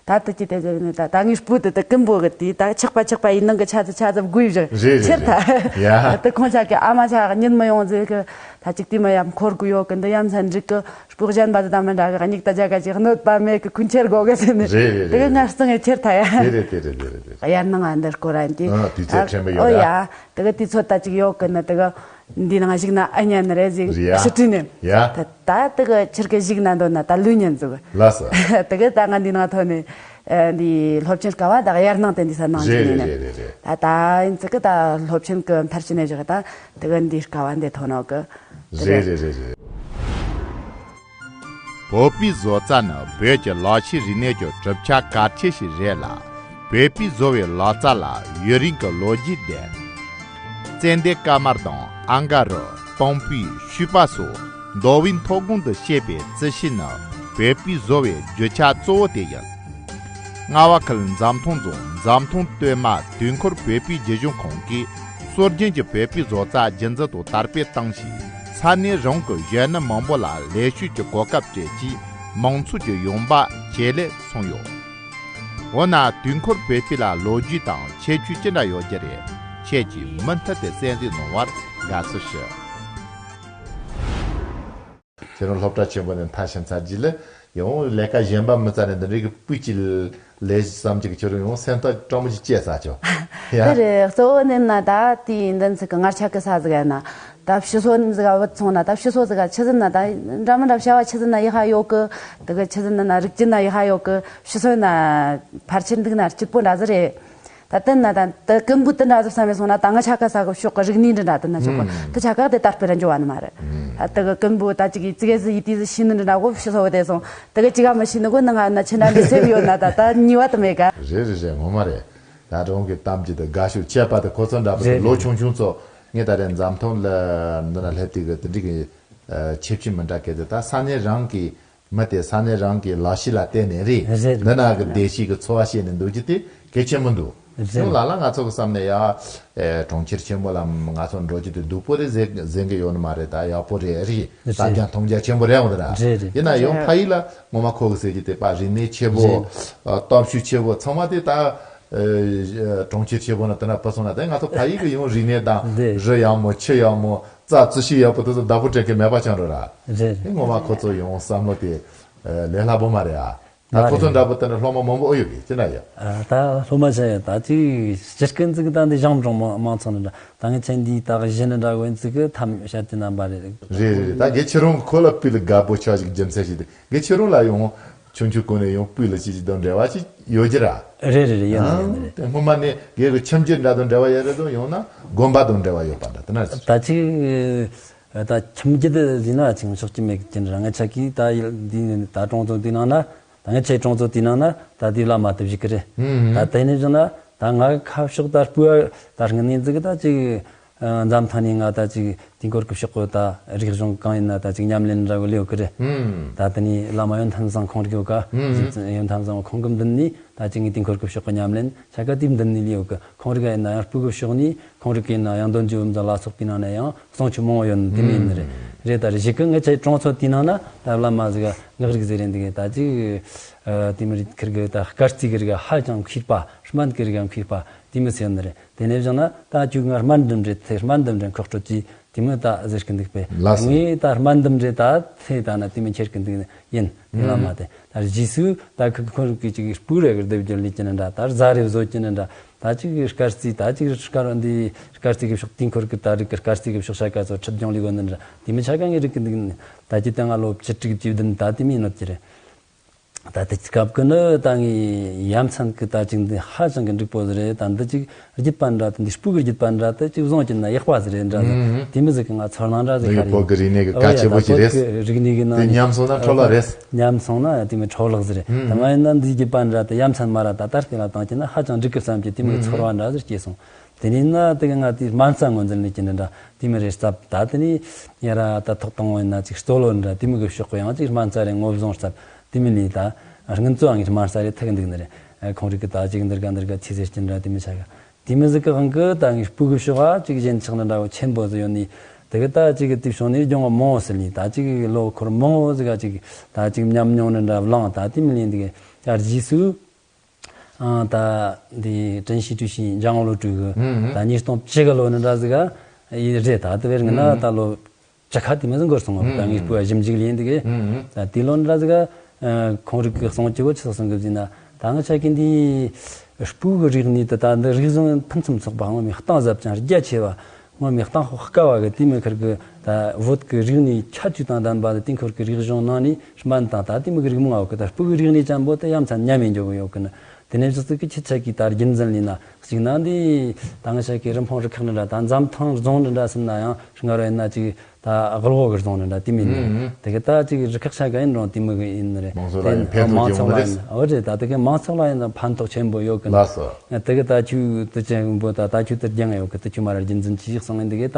ད་ལྟ་ཀྱི་དེ་ཟེར་ནས་ད་ད་ངའི་སྤུ་དེ་དེ་ཀུན་པོ་གི་དེ་ད་ཆག་པ་ཆག་པ་ཡིན་ནང་གི་ཆ་ཚ་ཆ་ཚ་དགོས་བཞག་རེད་རེད་ཆེར་ད། རེད་ཡ། ད་ཁོང་ཆ་གི་ཨ་མ་ཆ་གི་ཉིན་མི་ཡོང་ཟེར་གི་ད་ཅིག་དེ་མ་ཡ་འཁོར་དགོས་ཡོད་གི་འདི་ཡ་མཚན་འགྲིག་གི་སྤུ་གཞན་པ་དེ་ད་མི་འདྲ་གི་སྙིགས་ད་ཇ་ག་ཅིག་གནོད་པ་མེད་གི་ཁུན་ཆེར་དགོས་གི་ཟེར་ནས། རེད་རེད་དེ་གི་རེད། ང་སང་ངས་ཆེར་ད་ཡ། དེ་རེད་དེ་རེད་དེ་རེད་དེ་རེད། དབྱར་གནང་ཨ་འདིར་སྐོར་ར་འདི། ཨ་དུས་ཚོད་ཨ་ཕྲན་བུ་ཡོད་ཨོ་ར། ཡ་དེ་གི་དུས་ཚོད་ད་ཅིག་ཡོད་གི་ནི་དེ་གི་འདི་ནང་ཞིག་ན་ཨ་ཉན་རེད་ཟིག་རེད་ཡ། ཕྱི་དྲིས་ནས། ཡ། ད་ད་དེ་གི་ཕྱིར་གི་ཞིག་ན་འདོད་ན་ད་ལུས་ཉན་ཟིག་ལགས་སོ། དེ་གི་ད་ང་འདི་ནང་ཐོན་ནས་ཨ་འདི་སློབ་ཆེན་སྐབས་བ་ད་དབྱར་གནང་དེ་འདི་ས་གནང་རེད་ཞིག་ནས་རེད་ནས། རེད་རེད། ད་ད་ཡིན་ཙི་གི་ད་སློབ་ཆེན་གི་མཐར་ཕྱིན་ནས་བཞག་ད་དེ་གི་འདི་སྐབས་བ་འདི་ཐོན་ནོ་གི། དེ་རེད་གི་རེད་རེད་རེད། བོད་པའི་བཟོ་རྩལ་ནི་བོད་ཀྱི་ལག་ཤེས་རིག་གནས་ཀྱི་གྲུབ་ཆ་གལ་ཆེ་ཞིག་རེད་ལ། བོད་པའི་བཟོ་བའི་ལག་རྩལ་ལ་ཡུན་རིང་གི་ལོ་རྒྱུས་ལྡན། ཙན་དན་དཀར་དམར་དང་ཨང་ག་རུ། པང་སྤུའི་ཤུས་པ་སོགས་མདོ་དབུས་མཐོ་སྒང་དུ་སྐྱེས་པའི་རྩི་ཤིང་ནི་བོད་པའི་བཟོ་བའི་རྒྱུ་ཆ་གཙོ་བོ་དེ་ཡིན། རྔ་བ་ཁུལ་འཛམ་ཐང་རྫོང་འཛམ་ཐང་སྟོད་མ་དུས་འཁོར་བོད་པའི་རྒྱུད་གཞུང་ཁང་གིས་སྲོལ་རྒྱུན་གྱི་བོད་པའི་བཟོ་རྩལ་རྒྱུན་འཛིན་དང་དར་སྤེལ་བཏང་ཞིང་། ས་གནས་རང་གི་གཞོན་ནུ་མང་པོ་ལ་ལས་ཞུགས་ཀྱི་གོ་སྐབས་སྤྲད་ཀྱིས་མང་ཚོགས་ཀྱི་ཡོང་འབབ་ཇེ་ལེགས་སོང་ཡོད། འོ་ན་དུས་འཁོར་བོད་པའི་ལ་ལོ་རྒྱུས་དང་ཁྱད་ཆོས་ཅི་འདྲ་ཡོད་ཀྱི་རེད། ཁྱེད་ཀྱིས་མུ་མཐུད་དེ་གསན་གཟིགས་གནང་བར་དགའ་བསུ་ཞུ། ཁྱེད་རང་སློབ་གྲྭ་ཆེན་པོ་ནས་མཐར་ཕྱིན་ཚར་རྗེས་ལ་ཡང་ལས་ཀ་གཞན་པ་མི་བཙལ་ནས་འདི་འདྲའི་གི་སྤུས་ཀྱི་ལས་བསམ་གྱི་ཁྱེད་རང་ཡང་སེམས་ཐག་སྤྲོ་མོ་ཅིག་བཅད་ཚར་ཆོག་ཡ། དེ་རེད། གཙོ་བོ་ནི་ན་ད་དེའི་འདི་ཚིག་གི་ངར་ཆ་གི་ས་ཟིག་ཡ་ན་ད་ཕྱི་སོ་ནི་ཟིག་ག་བུད་སོང་ན་ད་ཕྱི་སོ་ཟིག་ག་ཆི་ཟིན་ན་ད་འདྲ་མི་འདྲ་བྱ་བ་ཆི་ཟིན་ན་ཡི་ཧ་ཡོད་གི། དེ་གི་ཆི་ཟིན་ན་ན་རིག་ཅི་ན་ཡི་ཧ་ཡོད་གི། ཕྱི་སོ་ན་ཕར་ཕྱིར་འདུག་ན་སྐྱིད་པོ་འདྲ་ཟིག་རེད། ད་དེ་ན་ད་དེ་ཀུན་པོ་དེ་འདྲ་ཟིག་བསམ་མེད་སོང་ན་ད་ང་ཆ་ག་ས་གི་ཕྱོགས་གི་རིག་གནས་འདི་འདྲ་དེ་ན་ཆོག་གི། དེ་ཆ་ག་དེ་དར་སྤེལ་ར་འགྱོ་བ་ནི་མ་རེད། ད་དེ་གི་ཀུན་པོ་ད་ཅིག་གི་ཙི་གེ་ཟིག་ཡིད་དེ་ཟིག་ཤེས་ནི་འདི་འདྲ་གོ་ཕྱི་སོ་བ་དེ་སོང་དེ་གི་ཅི་ག་མི་ཤེས་ནི་གོ་ནི་ང་ན་ཆི་འདྲ་འདི་སེམས་ཡོད་ན་ད་ད་ཉེས་པ་དེ་མེད་ག་རེད་རེད་རེད། ངོ་མ་རེད། ད་རང་གི་གཏམ་རྒྱུད་དེ་དགའ་ཤོས་ཆད་པ་དེ་ཁོ་ཚོ་འདྲ་པོ་དེ་རེད་ལོ་རེད་ཆུང་ཆུང་ཚོ་ངས་ད་རེས་འཛམ་ཐང་ལ་འདི་ན་སླེབས་དུས་གི་དེ་འདྲི་གི་ཁྱད་ཆོས་མི་འདྲ་གི་དེ་ད་ས་གནས་རང་གི་མི་དེ་ས་གནས་རང་གི་ལག་ཤེས་ལ་བརྟེན་ནས་རེད། རེད། འདི་ན་གི་བདེ་སྐྱིད་ཀྱི་འཚོ་བ་བྱས་ནས་འདུག་རྒྱུ་དེ་གལ་ཆེན་པོ་འདུག་རེད། ཡང་ལ་ལ་ང་ཚོ་གི་བསམ་ནས་ཡ་ཨེ་གྲོང་ཁྱེར་ཆེན་པོ་ལ་ང་ཚོ་འགྲོ་རྒྱུ་དེ་སྡུག་པོ་རེད་ཟེར་ཟེར་གི་ཡོད་ནི་མ་རེད། ད་ཡག་པོ་རེད། རེད། རེད། ལྟ་རྒྱ་མཐོང་རྒྱ་ཆེན་པོ་རེད་འོང་དེ་ན། རེད་རེད། ཡིན་ན་ཡང་ཕ་ཡུལ་ལ་ངོ་མ་ཁོ་གི་ཟེར་གྱི་དེ་པ་རིག་གནས་ཆེ་བོ། རེད། ཨ་སྟོབས་ཤུགས་ཆེ་བོ་ཚང་མ་དེ་ད་ཨེ་གྲོང་ཁྱེར་ཆེ་བོ་ན་དེ་ན་ཕུད་སོང་ན་དེ་ང་ཚོ་ཕ་ཡུལ་གི་ཡང་རིག་གནས་དང་རེད། རི་ཡག་མོ་ཆུ་ཡག་མོ། རྩྭ་རྩི་ཤིང་ཡག་པོ་དེ་ཚོ་བདག་པོ་སྤྲད་མཁན་མེད་པ་ཆགས་འགྲོ་ར། རེད། དེ་ངོ་མ་ཁོ་ཚོ་ཡོང་བསམ་བློ་དེ་ལས་སླ་པོ་མ་རེད་ཨ། ད་མ་ཁོ་ཚོ་རེད། འདྲ་པོ་དེ་ནི་སློབ་མ་མང་པོ་ཨེ་ཡོད་གི་ཅི་འདྲ་ཡ། ཨ་ད་སློབ་མ་ཆ་ཡ་ད་ཅིག་སྤྱིར་ཀུན་ཙིག་ད་འདི་ཞང་གྲོང་མ་མང་ཚང་འདྲ་ད་ངས་ཚན་འདིའི་ད་གཞི་ནི་འདྲ་གོ་ཡིན་ཙིག་གི་ཐམ་བཤད་དེ་རྣམ་པ་རེད། རེད་རེད་རེད། ད་གལ་ཁྱེད་རང་གི་ཁོ་ལ་སྤུས་ལ་དགའ་པོ་ཆགས་ཅིག་རྒྱུ་མཚན་ཞིག་དེ་གལ་ཁྱེད་རང་ལ་ཡོང་། ཆུང་ཆུང་གོ་ནས་ཡང་སྤུས་ལ་ཅི་ཅི་དང་འབྲེལ་བ་ཅི་ཡོད་ཀྱི་ར། རེད་རེད་རེད། ཡོད་ནི་ཡོད་ནི་རེད། དེ་སྔོན་མ་ནས་སྒེར་གྱི་ཁྱིམ་རྒྱུད་འདྲ་དང་འབྲེལ་བ་ཡོད་རེད་དང་ཡང་ན་དགོན་པ་དང་འབྲེལ་བ་ཡོད་པ་འདྲ་དེ་ན་ཅི། ད་ཅི་ད་ཁྱིམ་རྒྱུད་ཟིན་ན་ཅིང་ཕྱོགས་ཀྱི་མེད་ཀྱི་ར། ང་ཆ་གིས་ད་ཡིལ་འདི་ནི་ད་གྲོང་ཚོ་འདི་ནང་ན་ད་ང་ཆའི་གྲོང་ཚོ་དེའི་ནང་ན་ད་དེ་བླ་མ་དེ་བཞུགས་ཀྱི་རེད། ད་དེ་ནས་བཞག་ན་ད་ང་ཁ་ཕྱོགས་ད་སྤུས་ད་སྔ་ནས་ཟིག་ད་ཅིག་འཛམ་ཐང་ནས་ང་ད་ཅིག་དུས་འཁོར་གི་ཕྱོགས་གི་ད་རིག་གཞུང་གང་ཡིན་ན་ད་ཅིག་ཉམས་ལེན་འདྲ་བོ་ལས་ཡོད་གི་རེད། ད་དེ་ནས་བླ་མ་ཡོན་ཐན་ཚང་ཁོང་རིག་ཡོད་ཀ་ཡོན་ཐན་ཚང་ཁོང་གི་མདུན་ནས་ད་ཅིག་ངས་དུས་འཁོར་གི་ཕྱོགས་གི་ཉམས་ལེན་ཆ་ག་དེའི་མདུན་ནས་ལས་ཡོད་གི་ཁོང་རིག་ཡིན་ན་ཡང་སྤུ་གི་ཕྱོགས་ནས་ཁོང་རིག་ཡིན་ན་ཡང་འདོན་རྒྱུ་འཛམ་ལ་སོགས་པའི་ནང་ན་ཡང་གསུང་ཆོས་མང་བོ་ཡོད་ནི་དེ་མིན་ནི་རེད། རེད་ད་རེད་གཞིག་གི་ངི་ཆའི་གྲོང་ཚོ་དེའི་ནང་ན་ད་བླ་མ་ཟིག་ངག་རིག་ཟེར་རེད་འདུག་གི་ད་ཅིག་དེ་མི་རིགས་ཁིར་གི་ད་སྐར་རྩིས་གི་རིག་ཧ་ཅང་མཁས་པ་སྨན་གི་རིག་མཁས་པ་དེ་མི་ཟེར་ནི་རེད། དེ་ནས་བཞག་ན་ད་ཁྱོད་ང་སྨན་འདི་འདྲེ་ཚེ་སྨན་འདི་འདྲེ་ཁོག་སྤྲོད་ཀྱི་དེ་མི་ད་ཟེར་གི་འདུག་པས། ལགས་སོ། ངས་ད་སྨན་འདི་འདྲེ་ད་ཚེ་ད་ན་དེ་མི་ཁྱེར་གི་འདུག་ཡིན་དེ་ལ་མ་དེ་ད་རྗེས་སུ་ད་ཁོ་ཁོ་རང་གི་ཅིག་སྤུ་རེ་གི་སྡེབ་སྦྱོར་ལས་ཀྱི་ནི་འདྲ་ད་རྫ་རེ་བཟོ་ཀྱི་ནི་འདྲ་ད་ཅིག་སྐར་རྩིས་ད་ཅིག་སྐར་འདི་སྐར་རྩིས་གི་ཕྱོགས་དེའི་འཁོར་གི་ད་རིག་གི་སྐར་རྩིས་གི་ཕྱོགས་ཤ་ཀ་ཚོ་ཁྲིད་སྦྱོང་ལས་གོ་ནི་འདྲ་དེ་མི་ཆ་ག་ངས་རིག་གི་འདུག་ནི་ད་ཅི་ད་ང་ལོ་བཅུ་དྲུག་བཅུ་བདུན་ད་དེ་མི་ནོད་ཀྱི་རེད། ད་དེ་སྐབས་ཀྱི་ནི་ད་ངའི་ཡ་མཚན་གྱི་ད་ཅིག་འདི་ཧ་ཅང་གི་འགྲིག་པོ་ཟིག་རེད། ད་འདི་ཅིག་རྒྱུད་པ་འདྲ་དེ་འདི་སྤུ་གི་རྒྱུད་པ་འདྲ་དེ་ཅིག་བཟུང་གྱིན་ན་ཡག་པ་ཟིག་རེད་འདྲ་ཟིག་དེ་མི་ཟིག་གི་ང་ཚོར་སྣང་འདྲ་ཟིག་ནུ་ཡི་ཁ་བོད་ཀྱི་རིག་གནས་ཀྱི་ཨོ་ཡ་ད་གལ་ཆེ་པོ་ཞིག་བོད་རེད། ཀྱི་རིག་གནས་ཀྱི་ནང་དེ་ནས་ཉམས་སོང་ན་འཕྲོ་བརླག་རེད། ཉམས་སོང་ན་དེ་མི་འཕྲོ་བརླག་ཟིག་རེད། ད་ང་ཡིན་ན་འདི་རྒྱུད་པ་འདྲ་དེ་ཡ་མཚན་མ་ར་ད་ལྟ་སྐྱེ་ལ་བཏང་གྱིན་ན་ཧ་ཅང་འགྲིག་གི་བསམ་གྱི་དེ་མི་ཚོར་བ་འདྲ་ཟིག་སྐྱེས་སོང་། དེ་ནས་ན་དེ་གི་ང་དེ་སྨན་རྩྭ་ངོས་འཛིན་ལས་ཀྱི་འདྲ་འདྲ་དེ་མི་རེད་སྟབས་ད་དེ་ནས་ཡ་ར་ད་ཐོག་དང་བོ་ཡིན་ན་ཅིག་སྟོད་ལུང་འདྲ་དེ་མི་གི་ཕྱོགས་གི་ཡང་ཅིག་སྨན་རྩྭ་རེ་ངོ་བཟུང་སྟབས་དེ་མི་ལས་ད་སྔོན་ཚོ་ཨང་གི་སྨན་རྩྭ་རེ་ཐུག་འདུག་ནི་རེད། ཁོང་རིག་གི་ད་ཅིག་འདིར་ག་འདིར་ག་ཚིག་ཟེར་གྱི་འདྲ་དེ་མི་ཆ་ག་དེ་མི་ཟིག་གི་དབང་གི་ད་ངའི་སྤུ་གི་ཕྱོགས་ཨ་ཅིག་གཞན་ཆགས་འདྲ་འདྲ་བོ་ཆེན་པོ་ཟིག་ཡོད་ནི་དེ་གི་ད་ཅིག་གི་དེ་བྱུང་ནས་སྦྱོང་བ་མང་བོ་ཟིག་ལས་ད་ཅིག་གི་ལོ་འཁོར་མང་བོ་ཟིག་ག་ཅིག་ད་ཅིག་ཉམས་མྱོང་འདྲ་འདྲ་བླངས་ད་དེ་མི་ལས་འདུག་གི་ཡར་རྗེས་སུ། ཨང་། ད་འདི་ཀྲིན་ཞི་ཀྲུའུ་ཞི་འཇང་ལོ་ཀྲུའུ་གི་ད་ཉིས་སྟོང་བཅུ་གི་ལོ་ནི་འདྲ་ཟིག་ག་ཡི་རེད། ད་དེ་བས་ང་ན་ད་ལོ་བཅུ་ཁ་དེ་མི་ཟིན་འགོར་སོང་ངམ། ད་ངའི་སྤུ་བ་ཞིབ་འཇུག་ལས་འདི་གི་ད་དེ་ལོ་ནི་འདྲ་ཟིག་ག་ཁོང་རིག་གི་གསུང་སྐྱེ་བོ་ཆི་ཟིག་གསུང་གི་ཟིན་ན། ད་ང་ཆ་གི་འདི་སྤུ་གི་རིག་གནས་དེ་ད་འདི་རིག་གཞུང་ཕུན་སུམ་ཚོགས་པ་ངོ་མི་གཏིང་ཟབ་ཅིང་རྒྱ་ཆེ་བ། ངོ་མི་གཏིང་ཤོག་དཀའ་བ་གི་དེ་མི་ཁུར་གི་ད་བོད་གི་རིག་གནས་ཁྱད་ཆོས་དང་ལྡན་པ་དེ་ཁུར་གི་རིག་གཞུང་ནང་ནས་སྨན་དང་ད་དེ་མི་གི་རིག་མང་བ་གི་ད་སྤུ་གི་རིག་གནས་ཅན་པོ་དེ་ཡ་མཚན་ཉམས་མེད་འཇོག་གི་ཡོད་གི་ནི། དེ་ནས་བཞི་ཚིག་གི་ཁྱི་ཆ་གི་ད་རྒྱུན་འཛིན་ལས་ན་གཅིག་ན་འདི་ད་ང་ཆ་གི་རི་འཕང་རི་ཁག་ནི་འདྲ་ད་འཛམ་ཐང་རྫོང་ནི་འདྲ་སིམ་ན་ཡང་སྔར་བས་ན་གཅིག་ད་དགུ་ལོ་གི་རྫོང་ནི་འདྲ་དེ་མིན་ནི་དེ་གི་ད་གཅིག་རི་ཁག་ཆ་ག་ཡིན་རུང་དེ་མི་གི་ཡིན་ནི་རེད། མང་ཚོགས་ལ་ཡིན་ཕན་ཐོགས་ཆེན་པོ་རེད། འོ་རེད། ད་དེ་གི་མང་ཚོགས་ལ་ཡིན་ན་ཕན་ཐོགས་ཆེན་པོ་ཡོད་གི་ལགས་སོ། དེ་གི་ད་ཁྱོད་དེ་ཆེན་པོ་ད་ད་ཁྱོད་དེ་རྒྱང་ཡོད་གི་དེ་ཁྱོད་མ་ར་རྒྱུན་འཛིན་ཅི་ཞིག་སོང་ཡིན་དེ་གི་ད་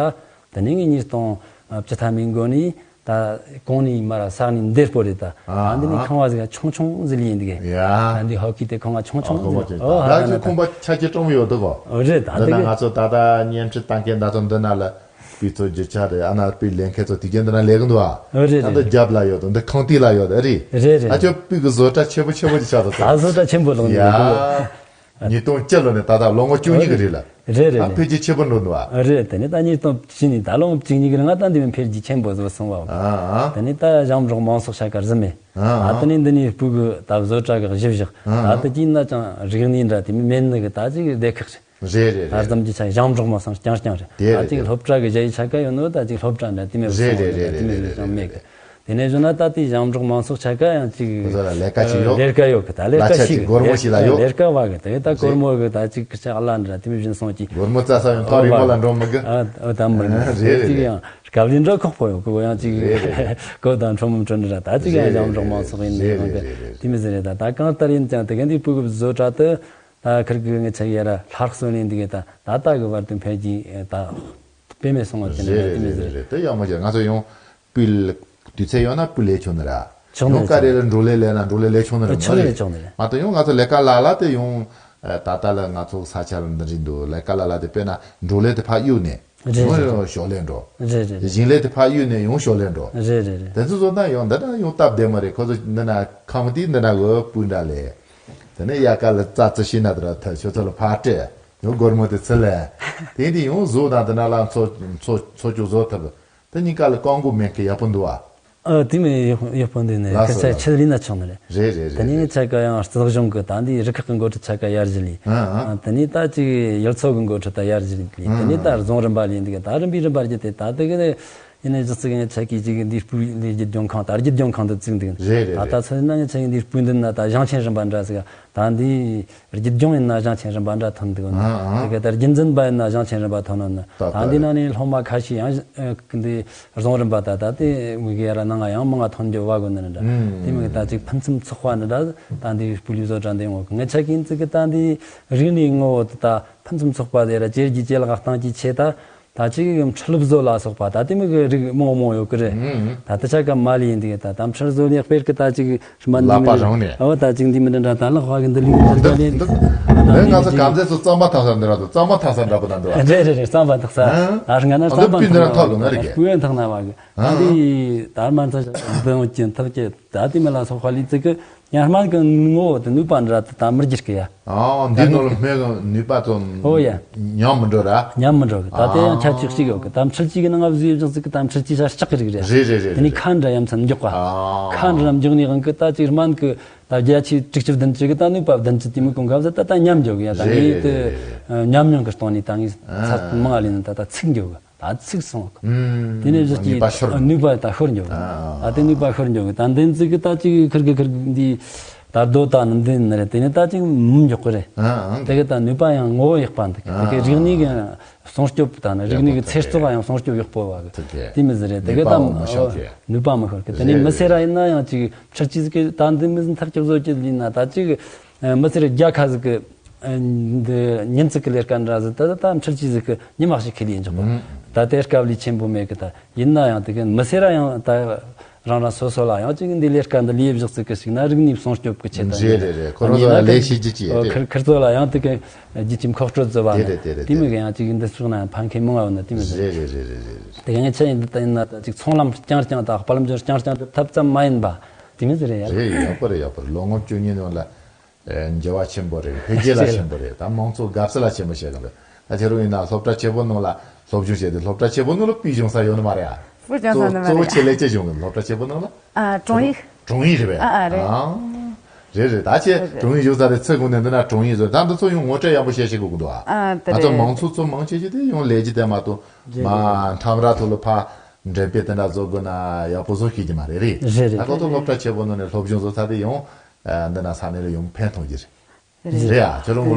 དེ་ནས་ངས་ཉིས་སྟོང་བཅུ་ཐམ་མིན་གོ་ནི། ད་གོང་ནས་མར་ས་ནས་འདིར་སྤོ་རེད་ད། ཨ་འདི་ནས་ཁང་བ་ཟིག་ཆུང་ཆུང་ཟིག་ལས་ཡིན་འདུག་གས། ཡ། ད་འདི་ཧོ་ཀི་དེ་ཁང་བ་ཆུང་ཆུང་ཨ་ཁོ་མོ་ཟིག་ཅན་ཨོ་ད་ཧ་ད་ལ་ཁྱོད་ཁང་པ་ཆ་ཁྱི་གྲོང་ཡོད་འདུག་གོ། ཨོ་རེད་ད་འདི་ན་དེ་ང་ཚོ་ད་ལྟ་བརྙན་འཕྲིན་ལྟ་མཁན་ད་ཚོ་འདི་ན་ལ་སྤུས་ཚོགས་རྒྱུ་ཆ་རེད། ཨ་ན་སྤུས་ལེན་མཁན་ཚོ་དེ་གྱན་འདི་ན་ལས་གི་འདུག་ཨ། ཨོ་རེད་ད་རེད་འདི་རེད། རྒྱབ་ལ་ཡོད་འདུག་འདི་ཁང་ཐིག་ལ་ཡོད་འདུག་རེད། རེད་རེད། ཨ་ཁྱོད་སྤུས་གི་བཟོ་གྲྭ་ཆེ་པོ་ཆེ་པོ་ཅིག་ཆགས་འདུག་ད་བཟོ་གྲྭ་ཆེན་པོ་ལོག་འདུག་ཡ། ཉིས་སྟོང་བཅུ་ལོ་ནས་ད་ལྟ་ལོ་ངོ་བཅུ་གཉིས་ཀྱི་རིང་ལ། རེད་རེད་ཨ་རེད། འཕེལ་རྒྱས་ཆེ་པོ་འགྲོ་འདུག་ཨ། རེད་དེ་ནས་ད་ཉིས་སྟོང་བཅུ་གཉིས་ད་ལོ་ངོ་བཅུ་གཉིས་ཀྱི་རིང་ང་ད་འདི་མིན་འཕེལ་རྒྱས་ཆེན་པོ་བཟོ་སོང་བ། ཨ་ཨ། དེ་ནས་ད་ཞང་འབྲོག་མང་ཚོགས་ཆ་གར་ཟིན་མེད། ཨ་ཨ། ཨ་དེ་ནས་འདི་ནས་སྤུ་གུ་ད་བཟོ་གྲྭ་གི་གཞི་བཞག་ཨ་ཨ། ད་དེ་གྱིས་ན་ཅང་རིག་གནས་འདྲ་དེ་མིན་མེད་ནི་གི་ད་ཅིག་སྡེ་ཁག་ཅིག་རེད་རེད་ད་རེད། ཙམ་གྱི་ཆ་ཞང་འབྲོག་མང་སང་རྐྱང་རྐྱང་རེད། དེ་ད་རེད་ཅིག་དེ་སློབ་གྲྭ་གི་གཞི་ཡི་ཆ་ག་ཡོད་ནོ་ད་ཅིག་སློབ་གྲྭ་འདྲ་དེ་མིན་རེད་སོང་རེད་བ་རེད་དེ་རེད་མིན་རེད་ཅང་མེད་གི། རེད། དེ་ནས་བཟོ་ན་ད་ལྟའི་ཞང་འབྲོག་མང་ཚོགས་ཆ་ག་ཡང་ཅིག་ཁོ་ཚོ་ལ་ལས་ཀ་ཅིག་ཡོད། ལས་ཀ་ཡོད་གི་ད་ལས་ཀ་ལ་ཆ་ཞིག་ཅིག་སྒོར་མོ་ཞིག་ལ་ཡོད། ལས་ཀ་བ་གི་ད་ད་སྒོར་མོ་གི་ད་ཅིག་ཁྱི་ཨ་ལ་འདྲ་དེ་མིན་བཞིན་སོང་ཅིག་སྒོར་མོ་བཙལ་ས་ཡང་ཐག་རིང་མོ་ལ་འགྲོ་མི་གི། ཨ་ད་མི་རེད་རེད་ཅིག་རེད། ཡང་སྐབས་ལས་འདྲ་ཁོག་པོ་ཡོད་གི་ཡང་ཅིག་རེད་རེད། གོ་དང་ཁྲོམ་ཁྲོམ་འདྲ་ད་ཅིག་ཡང་རེད་ཞང་འབྲོག་མང་ཚོགས་ཡིན་ནས་རེད་ཡང་གི་རེད་རེད། དེ་མི་ཟེར་རེད་ད་ད་གང་ལྟར་ཡིན་ཀྱང་དེ་ག་འདི་སྤུ་གུ་བཟོ་གྲྭ་དུ། ད་ཁིར་གི་ངི་ཆ་ཡ་ར་ལྷག་སོན་ནས་འདི་གི་ད་ད་ལྟ་གི་བར་དུ་འཕེལ་རྒྱས་ད་དཔེ་མེད་སོང་བ་དེ་ནི་རེད་དེ་མི་རེད་ཟེར། རེད་དེ་ཡག་མོ་བྱས་ང་ཚོ་ཡང་སྤུས་ལེགས་དུས་ཚོད་ཡོད་ན་སྤུས་ལེགས་ཆུང་ནི་ར། ཆུང་ནི་ཡང་ཀ་རེ་ལ་འབྲོག་ལས་ལས་ན་འབྲོག་ལས་ལས་ཆུང་ནི་ར་ཆུང་ནི་ཆུང་ནི་ར། མ་གཏོགས་ཡང་ང་ཚོ་ལས་ཀ་ལ་ལ་དེ་ཡང་ད་ལྟ་ལ་ང་ཚོ་ས་ཆ་ལ་འདི་རིགས་འདུག་ལས་ཀ་ལ་ལ་དེ་དཔེར་ན་འབྲོག་ལས་དེ་ཕར་གཡུག་ནས་རེད་རེད། ཡང་ཞོར་ལས་འགྲོ། རེད་རེད་རེད། ཞིང་ལས་དེ་ཕར་གཡུག་ནས་ཡང་ཞོར་ལས་འགྲོ། རེད་རེད་རེད། དེ་ཚོ་བཟོ་ན་ཡང་འདི་ན་ཡང་སྟབས་བདེ་མོ་རེད། ཁོ་ཚོ་འདི་ན་ཁམས་དེ་འདི་ན་འོ་སྤུས་འདྲ་ལས། དེ་ནས་དབྱར་ཁ་ལ་རྩྭ་རྩི་ཤེས་ན་དེ་ར་ཐལ་ཆོ་ཚོ་ལ་ཕར་སྤྲད། ཡང་སྒོར་མོ་དེ་ཚུར་ལེན། དེ་དེ་ཡང་བཟོ་དང་དེ་ན་ལ་འཚོ་འཚོ་འཚོ་སྐྱོང་བཟོ་ཐུབ། དེ་གཉིས་ཀ་ལ་བཀག་འགོག་མེད་མཁན་ཡག་པོ་འདུག་ཨ། ཨ་དེ་མིན་ཡག་ཡག་པོ་འདུག་ནས་ལགས་སོ་ཁ་ཆ་ལགས་སོ། ཆེད་ལས་ན་ཆོག་ནི་རེད། རེད་རེད་རེད་དེ་ནས་རེད། ཆ་ག་ཡང་རྩིས་གཞུང་གི་ད་འདི་རིགས་ཁག་གི་འགོ་ཁྲིད་ཆ་ག་ཡར་ཞུ་ལས། ཨ་ཨ། ཨ་དེ་ནས་ད་ཅིག་ཡུལ་ཚོ་གི་འགོ་ཁྲིད་ད་ཡར་ཞུ་ལས་དེ་ནས་ད་ཨ་ཨ། རྫོང་རིམ་པ་ལས་འདི་གི་ད་རིམ་པའི་རིམ་པ་བརྒྱུད་དེ་ད་དེ་གི་ཡིན་ནའི་གཞི་ཚིག་ཡང་ཆ་གིས་ཅིག་འདིའི་སྤུས་ལས་བརྒྱུད་སྦྱོང་ཁང་ད་བརྒྱུད་སྦྱོང་ཁང་དུ་བཙུགས་འདུག་རེད་རེད་ད་ལྟ་རེད། ཚོད་ན་ཡང་ཆ་གིས་འདིའི་སྤུས་འདི་ན་ད་ཞིང་ཆེན་རིམ་པ་འདྲ་ཟིག་ད་འདིའི་བརྒྱུད་སྦྱོང་ཡིན་ན་ཞིང་ཆེན་རིམ་པ་འདྲ་ཐོན་འདུག་ཨ་ཨ། དེ་ག་ད་རྒྱུན་འཛིན་པ་ཡིན་ན་ཞིང་ཆེན་རིམ་པ་ཐོན་ནོ་ན་ད་ད་ད་འདི་རེད། ནང་ནས་སློབ་མ་ཁ་ཤས་ཡང་འདི་རྫོང་རིམ་པ་ད་ད་དེ་མི་གི་ཡ་ར་ནང་ང་ཡང་མང་ང་ཐོན་རྒྱུ་བ་དགོས་ནི་འདྲ་ཨུམ། དེ་མི་གི་ད་ཅིག་ཕུན་སུམ་ཚོགས་པ་འདི་འདྲ་ད་འདི་སྤུས་ལེགས་བཟོ་གྲྭ་འདི་ཡོང་གི་ངི་ཆ་གིས་ཅིག་གི་ད་འདི་རིག་གནས་ངོ་བོ་དེ་ད་ཕུན་སུམ་ཚོགས་པ་དེ་ར་ཇེ་རྒྱས་ཇེ་ལེགས་གཏང་རྒྱུའི་ཆེད་ད། ད་ཅིག་འཕྲུལ་བཟོ་ལ་སོགས་པ་ད་དེ་མོ་གི་རིགས་མང་མང་ཡོད་གི་རེད། ཨང་། ད་དེ་ཆ་ག་མ་ལས་ཡིན་དེ་ད་ད་འཕྲུལ་བཟོ་ལས་དཔེར་གི་ད་ཅིག་རྨ་ལ་པ་རང་ནས། འོ་ད་ཅིག་འདི་མི་འདྲ་འདྲ་ད་ལག་པ་གི་འདི་ལུག་འདི་འདྲ་ལས། འདི་ང་ཚོ་གང་ཚེ་ཚོ་གཙང་མ་ཐག་ས་འདི་ར་དང་གཙང་མ་ཐག་ས་འདྲ་པོ་ད་འདུག་རེད་རེད་རེད། གཙང་མ་ཐག་ས། ཨང་། ཨ་རི་ང་ན་ཨ་གཙང་མ་ཐག་ན་བ་གི་སྤུས་ཐག་ན་བ་གི་ཨ་འདི་ད་མ་ཚ་འདི་འོ་ཅན་ཐག་གི་ད་དེ་མི་ལ་སོགས་པ་ལས་ཅིག་གི་ཡང་སྨན་གྱི་ངོ་བོ་དེ་ནུས་པ་འདྲ་དེ་དག་མི་འགྱུར་གི་ཡ། ཨོ། འདི་ནང་ལ་སྨན་གྱི་ནུས་པ་དང་ཨོ་ཡ། ཉམས་མི་འགྲོ་ར། ཉམས་མི་འགྲོ་གི་ད་དེ་ཡང་ཨ་ཁྱད་ཆོས་གཅིག་ཡོད་གི་ད་འཕྲུལ་ཆས་ཀྱི་ནང་ང་བཟོས་ཡོད་ཅིག་གི་ད་འཕྲུལ་ཆས་ཤ་སྟག་གི་རིགས་རེད། རེད་རེད་རེད་དེ་ནས་རེད། ཁ་འདྲ་ཡ་མཚན་མགྱོགས་པ། ཨ། ཁ་འདྲ་མགྱོགས་ནས་དབང་གི་ད་ཅིག་སྨན་གྱི་ད་བརྒྱ་ཆའི་དྲུག་ཅུ་བདུན་ཅུ་གི་ད་ནུས་པ་བདུན་ཅུ་དེ་མོ་གོང་ག་བཟོ་ད་ད་ཉམས་འགྱོ་གི་ཡ་ད་རེད་ངས་རེད་དེ་རེད་རེད། ཉམས་མྱོང་གི་སྟེང་ནས་ད་ངས་ཚར་ཨ་མང་ལས་ནི་ད་ད་ཚིག་འགྱོ་གི་ད་ཚིག་སོང་། ཨུམ། དེ་ནས་བཞི་ནུས་པ་ཤོར། ནུས་པ་ད་ཤོར་འགྱོ་གི་ཨ། ད་དེ་ནུས་པ་ཤོར་འགྱོ་གི་ད་འདི་ཚིག་གི་ད་ཅིག་ཁིར་གི་ཁིར་གི་འདི་ད་རྡོ་ད་ནི་འདི་ནི་རེད། དེ་ནས་ད་ཅིག་མི་མགྱོགས་གི་རེད། ཨ་ཨ། དེ་གི་ད་ནུས་པ་ཡང་ངོ་བོ་ཡག་པ་འདུག་ཨ་དེ་གི་རིག་གནས་གི་སྲུང་སྐྱོབ་ད་ནི་རིག་གནས་གི་ཚེ་སྲོག་ཡང་སྲུང་སྐྱོབ་ཡག་པོ་བ་གི་དེ་མི་ཟེར་རེད། དེ་གི་ད་ནུས་པ་མི་ཤོར་གི་ནུས་པ་མི་ཤོར་གི་དེ་ནས་མི་སེར་ར་ཡིན་ན་ཡང་ཅིག་ཁྲག་ཅིག་གི་ད་འདི་མི་ཟིན་ཐག་གཅོད་བཟོ་གི་ཡིན་ན་ད་ཅིག་མི་སེར་རྒྱ་ཁ་ཟིག་གི་འདི་ཉིན་གཅིག་གི་ལས་ཀ་འདྲ་ཟིག་ད་ད་འཕྲུལ་ཆས་ཟིག་གི་ཉི་མ་ཞིག་ཁེལ་ཡིན་ཆོག་གི་ད་དེ་སྐབས་ལས་ཆེན་པོ་མེད་གི་ད་ཡིན་ན་ཡང་དེ་གི་མི་སེར་ར་ཡང་ད་རང་རང་སོ་སོ་ལ་ཡང་ཅིག་འདི་ལས་ཀ་འདི་ལས་བཞག་ཟིག་གི་ཞིག་ན་རིག་གནས་སྲུང་སྐྱོབ་གི་ཆེད་དུ་རེད་རེད་རེད། ཁོ་རང་ཚོ་ལ་ལས་བྱེད་རྒྱུ་ཅི་ཡོད་དེ་ཁིར་ཁིར་ཚོ་ལ་ཡང་དེ་གི་རྒྱུ་ཆེན་ཁོག་སྤྲོད་བཟོ་བ་དེ་ནི་རེད་དེ་རེད་དེ་དེ་མི་གི་ཡང་ཅིག་འདི་ཕྱོགས་ན་ཕན་ཁེ་མང་བ་ཡོད་ན་དེ་མི་རེད། རེད་རེད་རེད་རེད། དེ་གི་ངས་ཆ་ཡིན་འདི་ད་ཡིན་ན་ད་ཅིག་ཚོང་ལམ་རྐྱང་རྐྱང་དང་དཔལ་འབྱོར་རྐྱང་རྐྱང་འགྲུབ་ཐབས་ཙམ་མ་ཡིན་པ་དེ་མི་ཟེར་རེད་ཡ། རེད་ཡག་པོ་རེད་ཡག་པོ་རེད། ལོ་ངོ་བཅུ་གཉིས་ནང་ལ། འགྱུར་བ་ཆེན་པོ་རེད། འཕེལ་རྒྱས་ལ་ཆེན་པོ་རེད། ད་མང་ཚོགས་དགའ་བསུ་ལ་ཆེན་པོ་བྱེད་གི་འདུག་ད་ཁྱེད་རང་ཡིན་ན་སློབ་གྲྭ་ཆེན་པོ་ནང་ལ་སློབ་སྦྱོང་བྱས་ཏེ། སློབ་གྲྭ་ཆེན་པོ་ནང་ལ་སྤུས་སྦྱོང་ས་ཡོད་ནི་མ་རེད་ཨ། སྤུས་སྦྱོང་ས་ནི་མ་རེད། གཙོ་བོ་ཆེད་ལས་ཆེ་བྱུང་གི་སློབ་གྲྭ་ཆེན་པོ་ནང་ལ། ཨ། དྲུང་ཡིག་དྲུང་ཡིག་རེད་པས། ཨ་ཨ་རེད། ཨ། རེད་རེད། ད་ཁྱེད་རེད་རེད། དྲུང་ཡིག་བཞུགས་ས་རེད། ཚེ་གུང་ནས་འདི་ན་དྲུང་ཡིག་བཟོས། ད་འདི་ཚོ་ཡང་ངོ་སྤྲོད་ཡག་པོ་བྱེད་ཤེས་དགོས་ཀྱི་འདུག་ཨ། ཨ་དེ་ང་ཚོ་རེད། མང་ཚོགས་ཚོ་མང་ཆེ་ཤོས་དེ་ཡང་ལས་ཀྱི་དེ་མ་གཏོགས། རེད་མ་རེད། འཁྲབ་ར་ཐོག་ལ་ཕར་འགྲེམས་སྤེལ་དེ་འདྲ་བཟོ་དགོས་ན་ཡག་པོ་བཟོ་ཤེས་ཀྱི་མ་རེད། རེད། རེད་རེད། ད་ཁོ་ཚོ་སློབ་གྲྭ་ཆེན་པོ་ནང་ནས་སློབ་སྦྱོང་བཟོ་ས་དེ་ཡང་འདི་ན་ས་གནས་ལ་ཡང་ཕན་ཐོགས་ཀྱི་རེད། རེད། རེད་ཨ། ཁྱོད་རང་གི་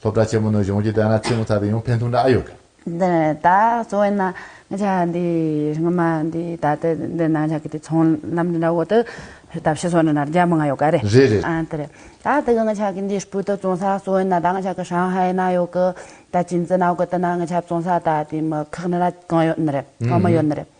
སློབ་གྲྭ་ཆེན་མོ་ནང་སྦྱོང་རྒྱུ་དེ་ན་ཆེན་མོ་ཚ་དེ་ཡང་ཕན་ཐོགས་འདྲ་ཨ་ཡོད་གི། འདི་ད་གཙོ་བོ་ཡིན་ན་ང་ཆ་འདི་སྔོན་མ་འདི་ད་ལྟ་འདི་ན་ང་ཆ་གི་དེ་ཚོང་ལམ་འདི་འདྲ་བོ་དུ་ད་ཕྱི་སོ་འདི་ན་རྒྱ་མི་ང་ཡོད་ག་རེད། རེད་རེད། ཨ་དེ་རེད། ད་དེ་གི་ང་ཆ་གི་འདི་སྤུས་དུ་བཙོང་ས་གཙོ་བོ་ཡིན་ན་ད་ང་ཆ་གི་ཧྲང་ཧའེ་ན་ཡོད་གི། ད་ཅིན་ཙི་ན་ཡོད་གི། དེ་ན་ང་ཆ་བཙོང་ས་ད་དེ་མི་ཁག་ནི་ར་གང་ཡོད་ནི་རེད། གང་མ་ཡོད་ནི་རེད།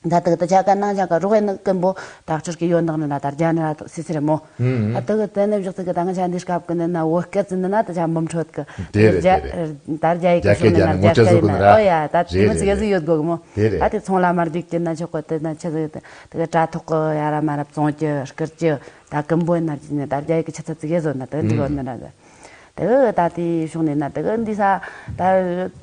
ད་དེ་གི་དེ་ཆ་ག་ནང་ཆ་ག་རོགས་ཡིན་ནི་ཀུན་པོ་ད་ཁྲིར་གི་ཡོད་ནག་ནི་ན་ད་རྒྱ་ནི་ར་སི་སི་རེད་མོ། ཨ་དེ་གི་དེ་ནི་བཞག་ཚིག་གི་ད་ང་ཆ་འདི་སྐབས་གི་ནི་ན་བོད་སྐད་ཙི་ནི་ན་དེ་ཆ་མི་འཕྲོད་གི། དེ་རེད། རྒྱ་དེ་རེད། ད་རྒྱ་ཡིག་གི་རྒྱ་སྐད་ཤོག་ནི་རྒྱ་ན་ནི་རྒྱ་སྐད་ཡིན་ན། ཨོ་ཡ། ད་དེ་མི་ཚིག་གི་ཡོད་དགོ་གི་མོ། དེ་རེད། ད་དེ་ཚོང་ལ་མ་རྒྱུག་གི་ན་ཆོག་གི། དེ་ན་ཆི་ཟིག་དེ་གི་དྲ་ཐོག་གི་ཡ་ར་མ་ར་བཙོང་རྒྱུ་སྐུར་རྒྱུ་ད་ཀུན་པོ་ཡིན་ན་རྒྱུ་ནི་ད་རྒྱ་ཡིག་གི་ཆི་ཚ་ཚིག་ཡོད་བཟོ་ན་དེ་འགྲིག་ཡོད་ནི་ར་ཟེར། དེ་གི་ད་དེ་ཤོག་ནི་ན་དེ་གི་འདི་ས་ད།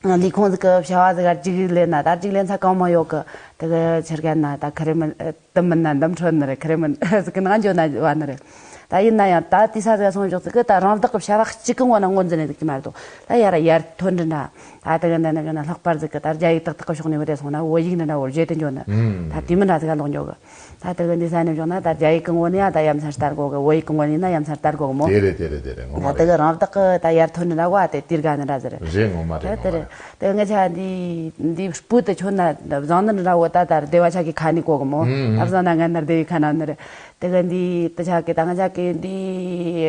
ལས་ཁུངས་ཟིག་གི་བྱ་བ་ཟིག་ག་རྒྱུགས་ལེན་ན་ད་རྒྱུགས་ལེན་ས་གང་མ་ཡོད་གི། དེ་གི་ཕྱིར་ག་ན་ད་ཁ་རེ་མིན་དུ་མིན་ན་འདམ་འཕྲོད་ནི་རེད། ཁ་རེ་མིན་ཟིག་གི་ནང་འཇོ་ན་བ་ནི་རེད། ད་ཡིན་ན་ཡང་ད་དེ་ས་ཟིག་སོང་འཇོག་ཟིག་གི་ད་རང་བདག་གི་བྱ་བ་གཅིག་གི་ངོ་ན་ངོ་འཛིན་ནི་ཟིག་གི་མ་རེད་དོ། ད་ཡར་ཡར་ཐོན་འདྲི་འདྲ། ད་དེ་གི་འདི་ནི་གི་ན་ལྷག་པར་ཟིག་གི་ད་རྒྱ་ཡིག་ཏག་ཏག་གི་ཕྱོགས་ནས་བུ་དེ་སོང་ན་བོད་ཡིག་འདྲི་འདྲ་བོ་བརྗེད་དུ་འཇོ་ནི། ད་དེ་མིན་འདྲ་ཟིག་ག་ལོག་འཇོག་གི། ད་དེ་གི་འདི་ས་ནས་བྱུང་ན་ད་རྒྱ་ཡིག་གི་ངོ་ནས་ཡང་ད་ཡ་མཚར་ལྟར་གོ་གི། བོད་ཡིག་གི་ངོ་ནས་ན་ཡ་མཚར་ལྟར་གོ་གི་མོ། དེ་རེད་དེ་རེད་དེ་རེད། ངོ་མ་ད་དེ་རེད། གི་རང་བདག་གི་ད་ཡར་ཐོན་ནི་ལ་བ་དེ་དེར་ག་ནི་འདྲ་ཟེར། རེད། ངོ་མ་རེད། ད་ངོ་མ་དེ་རེད། དེ་ངེད་ཆ་འདི་འདི་སྤུ་དུ་ཁྱོད་ན་བཟང་ནི་འདྲ་བོ། ད་ད་སྡེ་བ་ཆ་གི་ཁ་ནི་གོ་གི་མོ། ཨུམ། ད་བཟང་ན་ང་ན་སྡེ་བའི་ཁ་ན་ནི་རེད། དེ་གི་འདི་དེ་ཆ་གི་ད་ང་ཆ་གི་འདི་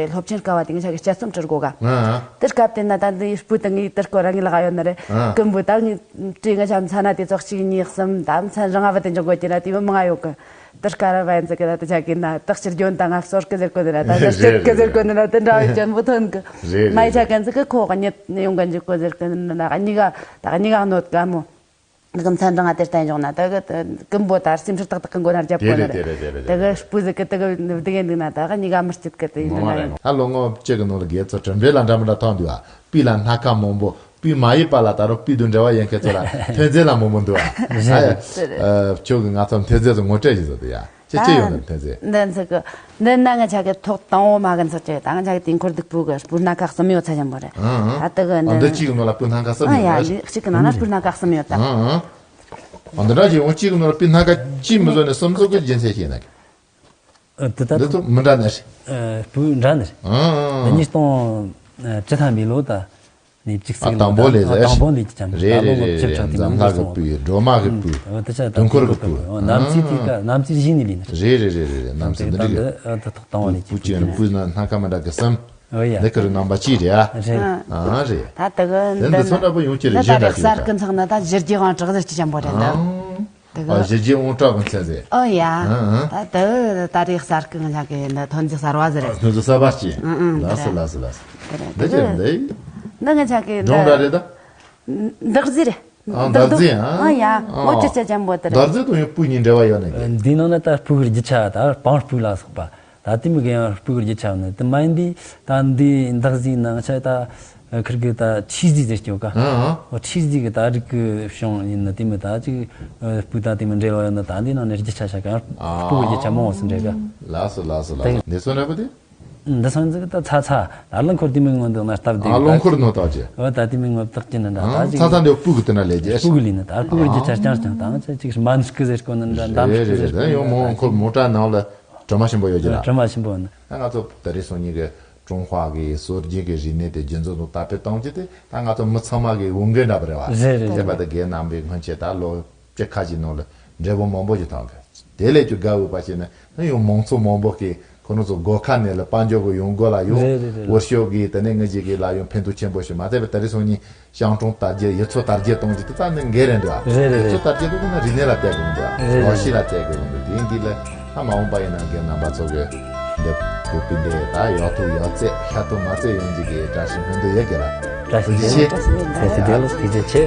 སློབ་ཆེན་སྐབས་བ་དེ་ངེད་ཆ་གི་དཔྱད་རྩོམ་བྲི་དགོ་ག། ཨ། དེར་སྐབས་དེ་ན་ད་འདི་སྤུ་དུ་ངའི་དེར་སྐོར་ར་ངའི་ལག་ཡོད་ནི་རེད། ཨ། ཀུན་པོ་ད་ངའི་བྲིས་ངེད་ཆ་མཚན་ན་དེ་ཚོགས་གཅིག་གཉིས་གསུམ་ད་མཚན་རང་ཨ་བ་དེ་འཇོག་དགོས་ཀྱི་ན་དེ་མི་མང་ང་ཡོད་གི། ཏི་ཀ་ར་བན་ཟིག་གི་ད་ཏི་ཆ་གི་ན་ཏི་ཤིར་རྒྱོན་དང་ང་སོར་གི་ཟེར་གོ་ནི་ན་ད་ཟེར་ཤིར་གི་ཟེར་གོ་ནི་ན་དེ་འདྲ་བའི་ཅན་པོ་ཐོན་གི། རེད་རེད། མ་ཡི་ཆ་གན་ཟིག་གི་ཁོ་གི་ཉིད་ཡོང་གན་ཅིག་གོ་ཟེར་གི་ན་ད་གཉིས་ཀ་ད་གཉིས་ཀ་གནོད་ག་མོ། འདི་གི་མཚན་འབྲིང་ང་དེ་ལྟ་འཇོག་ན་ད་གི་ཀུན་པོ་ད་སེམས་ཤིར་ཏག་ཏག་གི་མགོ་ན་རྒྱབ་གོ་ནི་རེད། དེ་གི་སྤུ་ཟིག་གི་དེ་གི་བདེ་གི་འདུག་ན་ད་གི་གཉིས་ཀ་མི་སྐྱིད་གི་དེ་ཡིན་ན་ཡང་། ད་ལོ་ངོ་བཅུ་གི་ནང་ལ་དགེ་ཚོ་གྲུབ་འབྲས་ལ་འདྲ་མི་འདྲ་ཐོན་འདུག་ཨ། སྤུས་ལ་སྣ་ཁ་མང་པོ། སྤུས་མ་ཡིན་པ་ལ་ད་རུང་སྤུས་དང་འབྲེལ་བ་ཡོད་མཁན་ཚོ་ལ་ཐོན་རྫས་ལ་མང་པོ་འདུག་ཨ། རེད། ཨ་ཡ། རེད། ཨ། ཁྱོད་ཀྱིས་ང་ཚོར་ཐོན་རྫས་ཚོ་ངོ་སྤྲོད་ཞིག་བཟོ་དེ་ཡ། ཁྱེད་ཅི་ཡོད་ན་ཐོན་རྫས། འདི་ཚོ་གི་འདི་ན་ང་ཆ་གི་ཐོག་དང་པོ་མ་གི་ཚོ་ཅི་ད་ང་ཆ་གི་དུས་འཁོར་སྡུག་པོ་གི་སྤུས་སྣ་ཁ་གསུམ་ཡོད་ཚ་ཅན་པོ་རེད། ཨ་ཨ། ད་དེ་གི་ཨ། འདི་འདི་གཅིག་གི་ནང་ལ་སྤུས་སྣ་ཁ་གསུམ་ཨ་ཡོད་ཡ། ན། འདི་གཅིག་གི་ནང་ན་སྤུས་སྣ་ཁ་གསུམ་ཡོད་ད། ཨ་ཨ། ཨ། འདི་འདྲ་ཞིག་འོང་གཅིག་གི་ནང་ལ་སྤུས་སྣ་ཁ་གཅིག་མི་བཟོ་ནས་གསུམ་བཟོ་གི་རྒྱུ་མཚན་ཤེས་ན་གི། ཨ། དེ་ད་འདི་ཚོ་མི་འདྲ་ནི་རེད། ཨ། སྤུས་འདྲ་ནི་རེད། ཨ་ཨ། ད་ཉིས་སྟོང་བཅུ་ཐམ་པའི་ལོ་ད་ནི་བཅུ་གཅིག་ཨ། དང་པོ་ལས་ཟེར། དང་པོ་ལས་ཀྱི་ཅམ་རེད་རེད་རེད་རེད། འཛམ་ལྷ་གི་སྤུས། སྒྲོལ་མ་གི་སྤུས། ཨ། དེ་ཆ་དུས་འཁོར་གི་སྤུས། ཨ། གནམ་སའི་དུས་ཀ་གནམ་སའི་གཞི་ནས་ལས་ནི་རེད། རེད་རེད་རེད་རེད། གནམ་སའི་འདི་འདྲ་གི། ཨ། ད་ཐོག་དང་པོ་ལས་ཀྱི་སྤུས་ཅན་སྤུས་ན་སྣ་ཁ་མི་འདྲ་གི་གསུམ། ཨོ་ཡ། འདི་ཁུར་རྣམ་པ་གཅིག་རེད་ཨ། རེད། ཨ་རེད། ད་དེ་གི་འདི་འདི་འདི་ཚོ་འདྲ་པོ་ཡོང་གི་རེད། ད་གཞན་ད་འདྲ་རེས་གཅིག་གསར་ད་ཀུན་ཚང་ན་ད་གཞི་རྒྱས་དབང་གྲགས་ཟེར་གྱི་ཅན་པོ་རེད་ད། ཨང་། དེ་གི། ཨ། གཞི་རྒྱས་དབང་གྲགས་ཀུན་ཚང་ཟེར། ཨོ་ཡ། ཨང་ཨང་། ད་དེ་ད་རེས་གསར་ཀུན་ཚང་གི་འདི་ཐོན་རྫས་གསར་བ་ཟེར་རེད། ཐོན་རྫས་གསར་བ་གཅིག་ཨང་ཨང་། ལགས་སོ་ལགས་སོ་ལགས་སོ། དེ་རེད། འདི་ཅི་རེད་འདི། འདི་ང་ཆ་གི་འདི། སྒྲུང་འདྲ་རེད་ད། འདག་རྫས་རེད། ཨ། འདག་རྫས་ཨ། ཨ་ཡ། ཨ། ངོ་ཅི་ཅི་ཅན་པོ་དེ་རེད། འདག་རྫས་དང་ཡང་སྤུས་གཉིས་འབྲེལ་བ་ཡོད་ནི་གི། འདིའི་ནང་ན་ད་སྤུ་གུ་རྒྱུ་ཆ་ད་སྤང་སྤུ་ལ་སོགས་པ། ད་དེ་མོ་གི་ཡང་སྤུ་གུ་རྒྱུ་ཆ་ནི་དེ་མ་ཡིན་དུས་ད་འདི་འདག་རྫས་ནང་ཆ་ད་ཁིར་གི་ད་ཆི་རྫས་ཟེར་གྱི་ཡོད་ཀ། ཨ་ཨ། འོ་ཆི་རྫས་གི་ད་རིགས་གི་བྱུང་ཡིན་ན་དེ་མོ་ད་ཅིག་སྤུས་ད་དེ་མོ་འབྲེལ་བ་ཡོད་ན་ད་འདི་ནང་ནས་རྒྱུ་ཆ་ཆ་ག་ཡང་སྤུ་གུ་རྒྱུ་ཆ་མང་བོ་སུ་འབྲེལ་ག། ལགས་སོ་ལགས་སོ་ལགས་སོ། འདི་ཚོ་འདྲ་པོ་དེ། འདི་སང་ཟིག་ད་ཚ་ཚ་ད་རླངས་འཁོར་དེ་མིན་ངོ་འདུག་ན་སྟབས་བདེ་ཨ། རླངས་འཁོར་ནོ་ད་ཅི། འོ་ད་དེ་མིན་ངོ་བཏགས་ཀྱི་ནི་འདྲ་ད་ཨ། ཅིག་ཚ་ཚ་འདི་སྤུ་གུ་དེ་ན་ལས་ཀྱི་སྤུ་གུ་ལི་ནི་ད་སྤུ་གུ་རྒྱུ་ཆ་རྐྱང་རྐྱང་ད་ང་ཚོ་ཅིག་མན་སྐུ་ཟེར་གོ་ནི་འདྲ་འདམ་རེད་སྐུ་རེད་ཟེར་གོ་རེད། ནི་ཡང་མོ་འཁོར་མོ་ཊ་ནང་ལ་གྲིབ་མ་ཆེན་པོ་ཡོད་ཀྱི་ར། གྲིབ་མ་ཆེན་པོ་ནི། ད་ང་ཚོ་ད་རེས་སང་ཉིན་གི་ཀྲུང་ཧྭ་གི་སྲོལ་རྒྱུན་གི་རིག་གནས་དེ་རྒྱུན་འཛིན་དང་དར་སྤེལ་གཏོང་རྒྱུ་དེ་ད་ང་ཚོ་མི་ཚང་མ་གི་འོས་འགན་འདྲ་པོ་རེད་བ། རེད་རེད། དེ་བ་ད་རྒན་རྣམ་པའི་སྔོན་ཆད་ད་ལོ་བཅུ་ཁ་ཅིག་ནང་ལ་འབྲས་བུ་མང་པོ་ཞིག་ཐོན་གི། དེ་ལས་ཀྱི་དགའ་འོས་པ་ཞིག་ནི་ཡང་མང་ཚོགས་མང་པོ་གིས་ཁོ་རང་ཚོ་སྒོ་ཁ་ནས་ལ་དཔལ་འབྱོར་གྱི་ཡོང་སྒོ་ལ་ཡང་རེད་རེད་རེད། འོས་ཤོག་གིས་དེ་ནས་ངེད་ཅག་གི་ལ་ཡང་ཕན་ཐོགས་ཆེན་པོ་ཞིག་མ་ཚད་པའི་ད་རེས་སང་ཉིན་ཤང་གྲོང་དར་རྒྱས་ཡུལ་ཚོ་དར་རྒྱས་གཏོང་རྒྱུ་དེ་ད་ནི་འགན་རེད་འདུག་ཨ། རེད་རེད་ཡུལ་ཚོ་རེད། དར་རྒྱས་དེ་ཁོ་ན་རིག་གནས་ལ་བལྟ་དགོས་འདུག་ཨ། རེད་རེད། རང་གཤིས་ལ་བལྟ་དགོས་འདུག་དེ་འདི་ལ་ད་མ་འོངས་པ་ཡིན་ན་རྒན་རྣམ་པ་ཚོ་གི་འདི་བོད་པའི་འདི་ད་ཡག་ཐུག་ཡག་རྩེ་ཤ་ཐུག་མ་རྩེ་ཡོང་རྒྱུ་གི་བཀྲ་ཤིས་སྨོན་འདུན་ཡོད་གི་ལ། བཀྲ་ཤིས་བདེ་ལེགས། བཀྲ་ཤིས་བདེ་ལེགས། ཐུགས་རྗེ་ཆེ།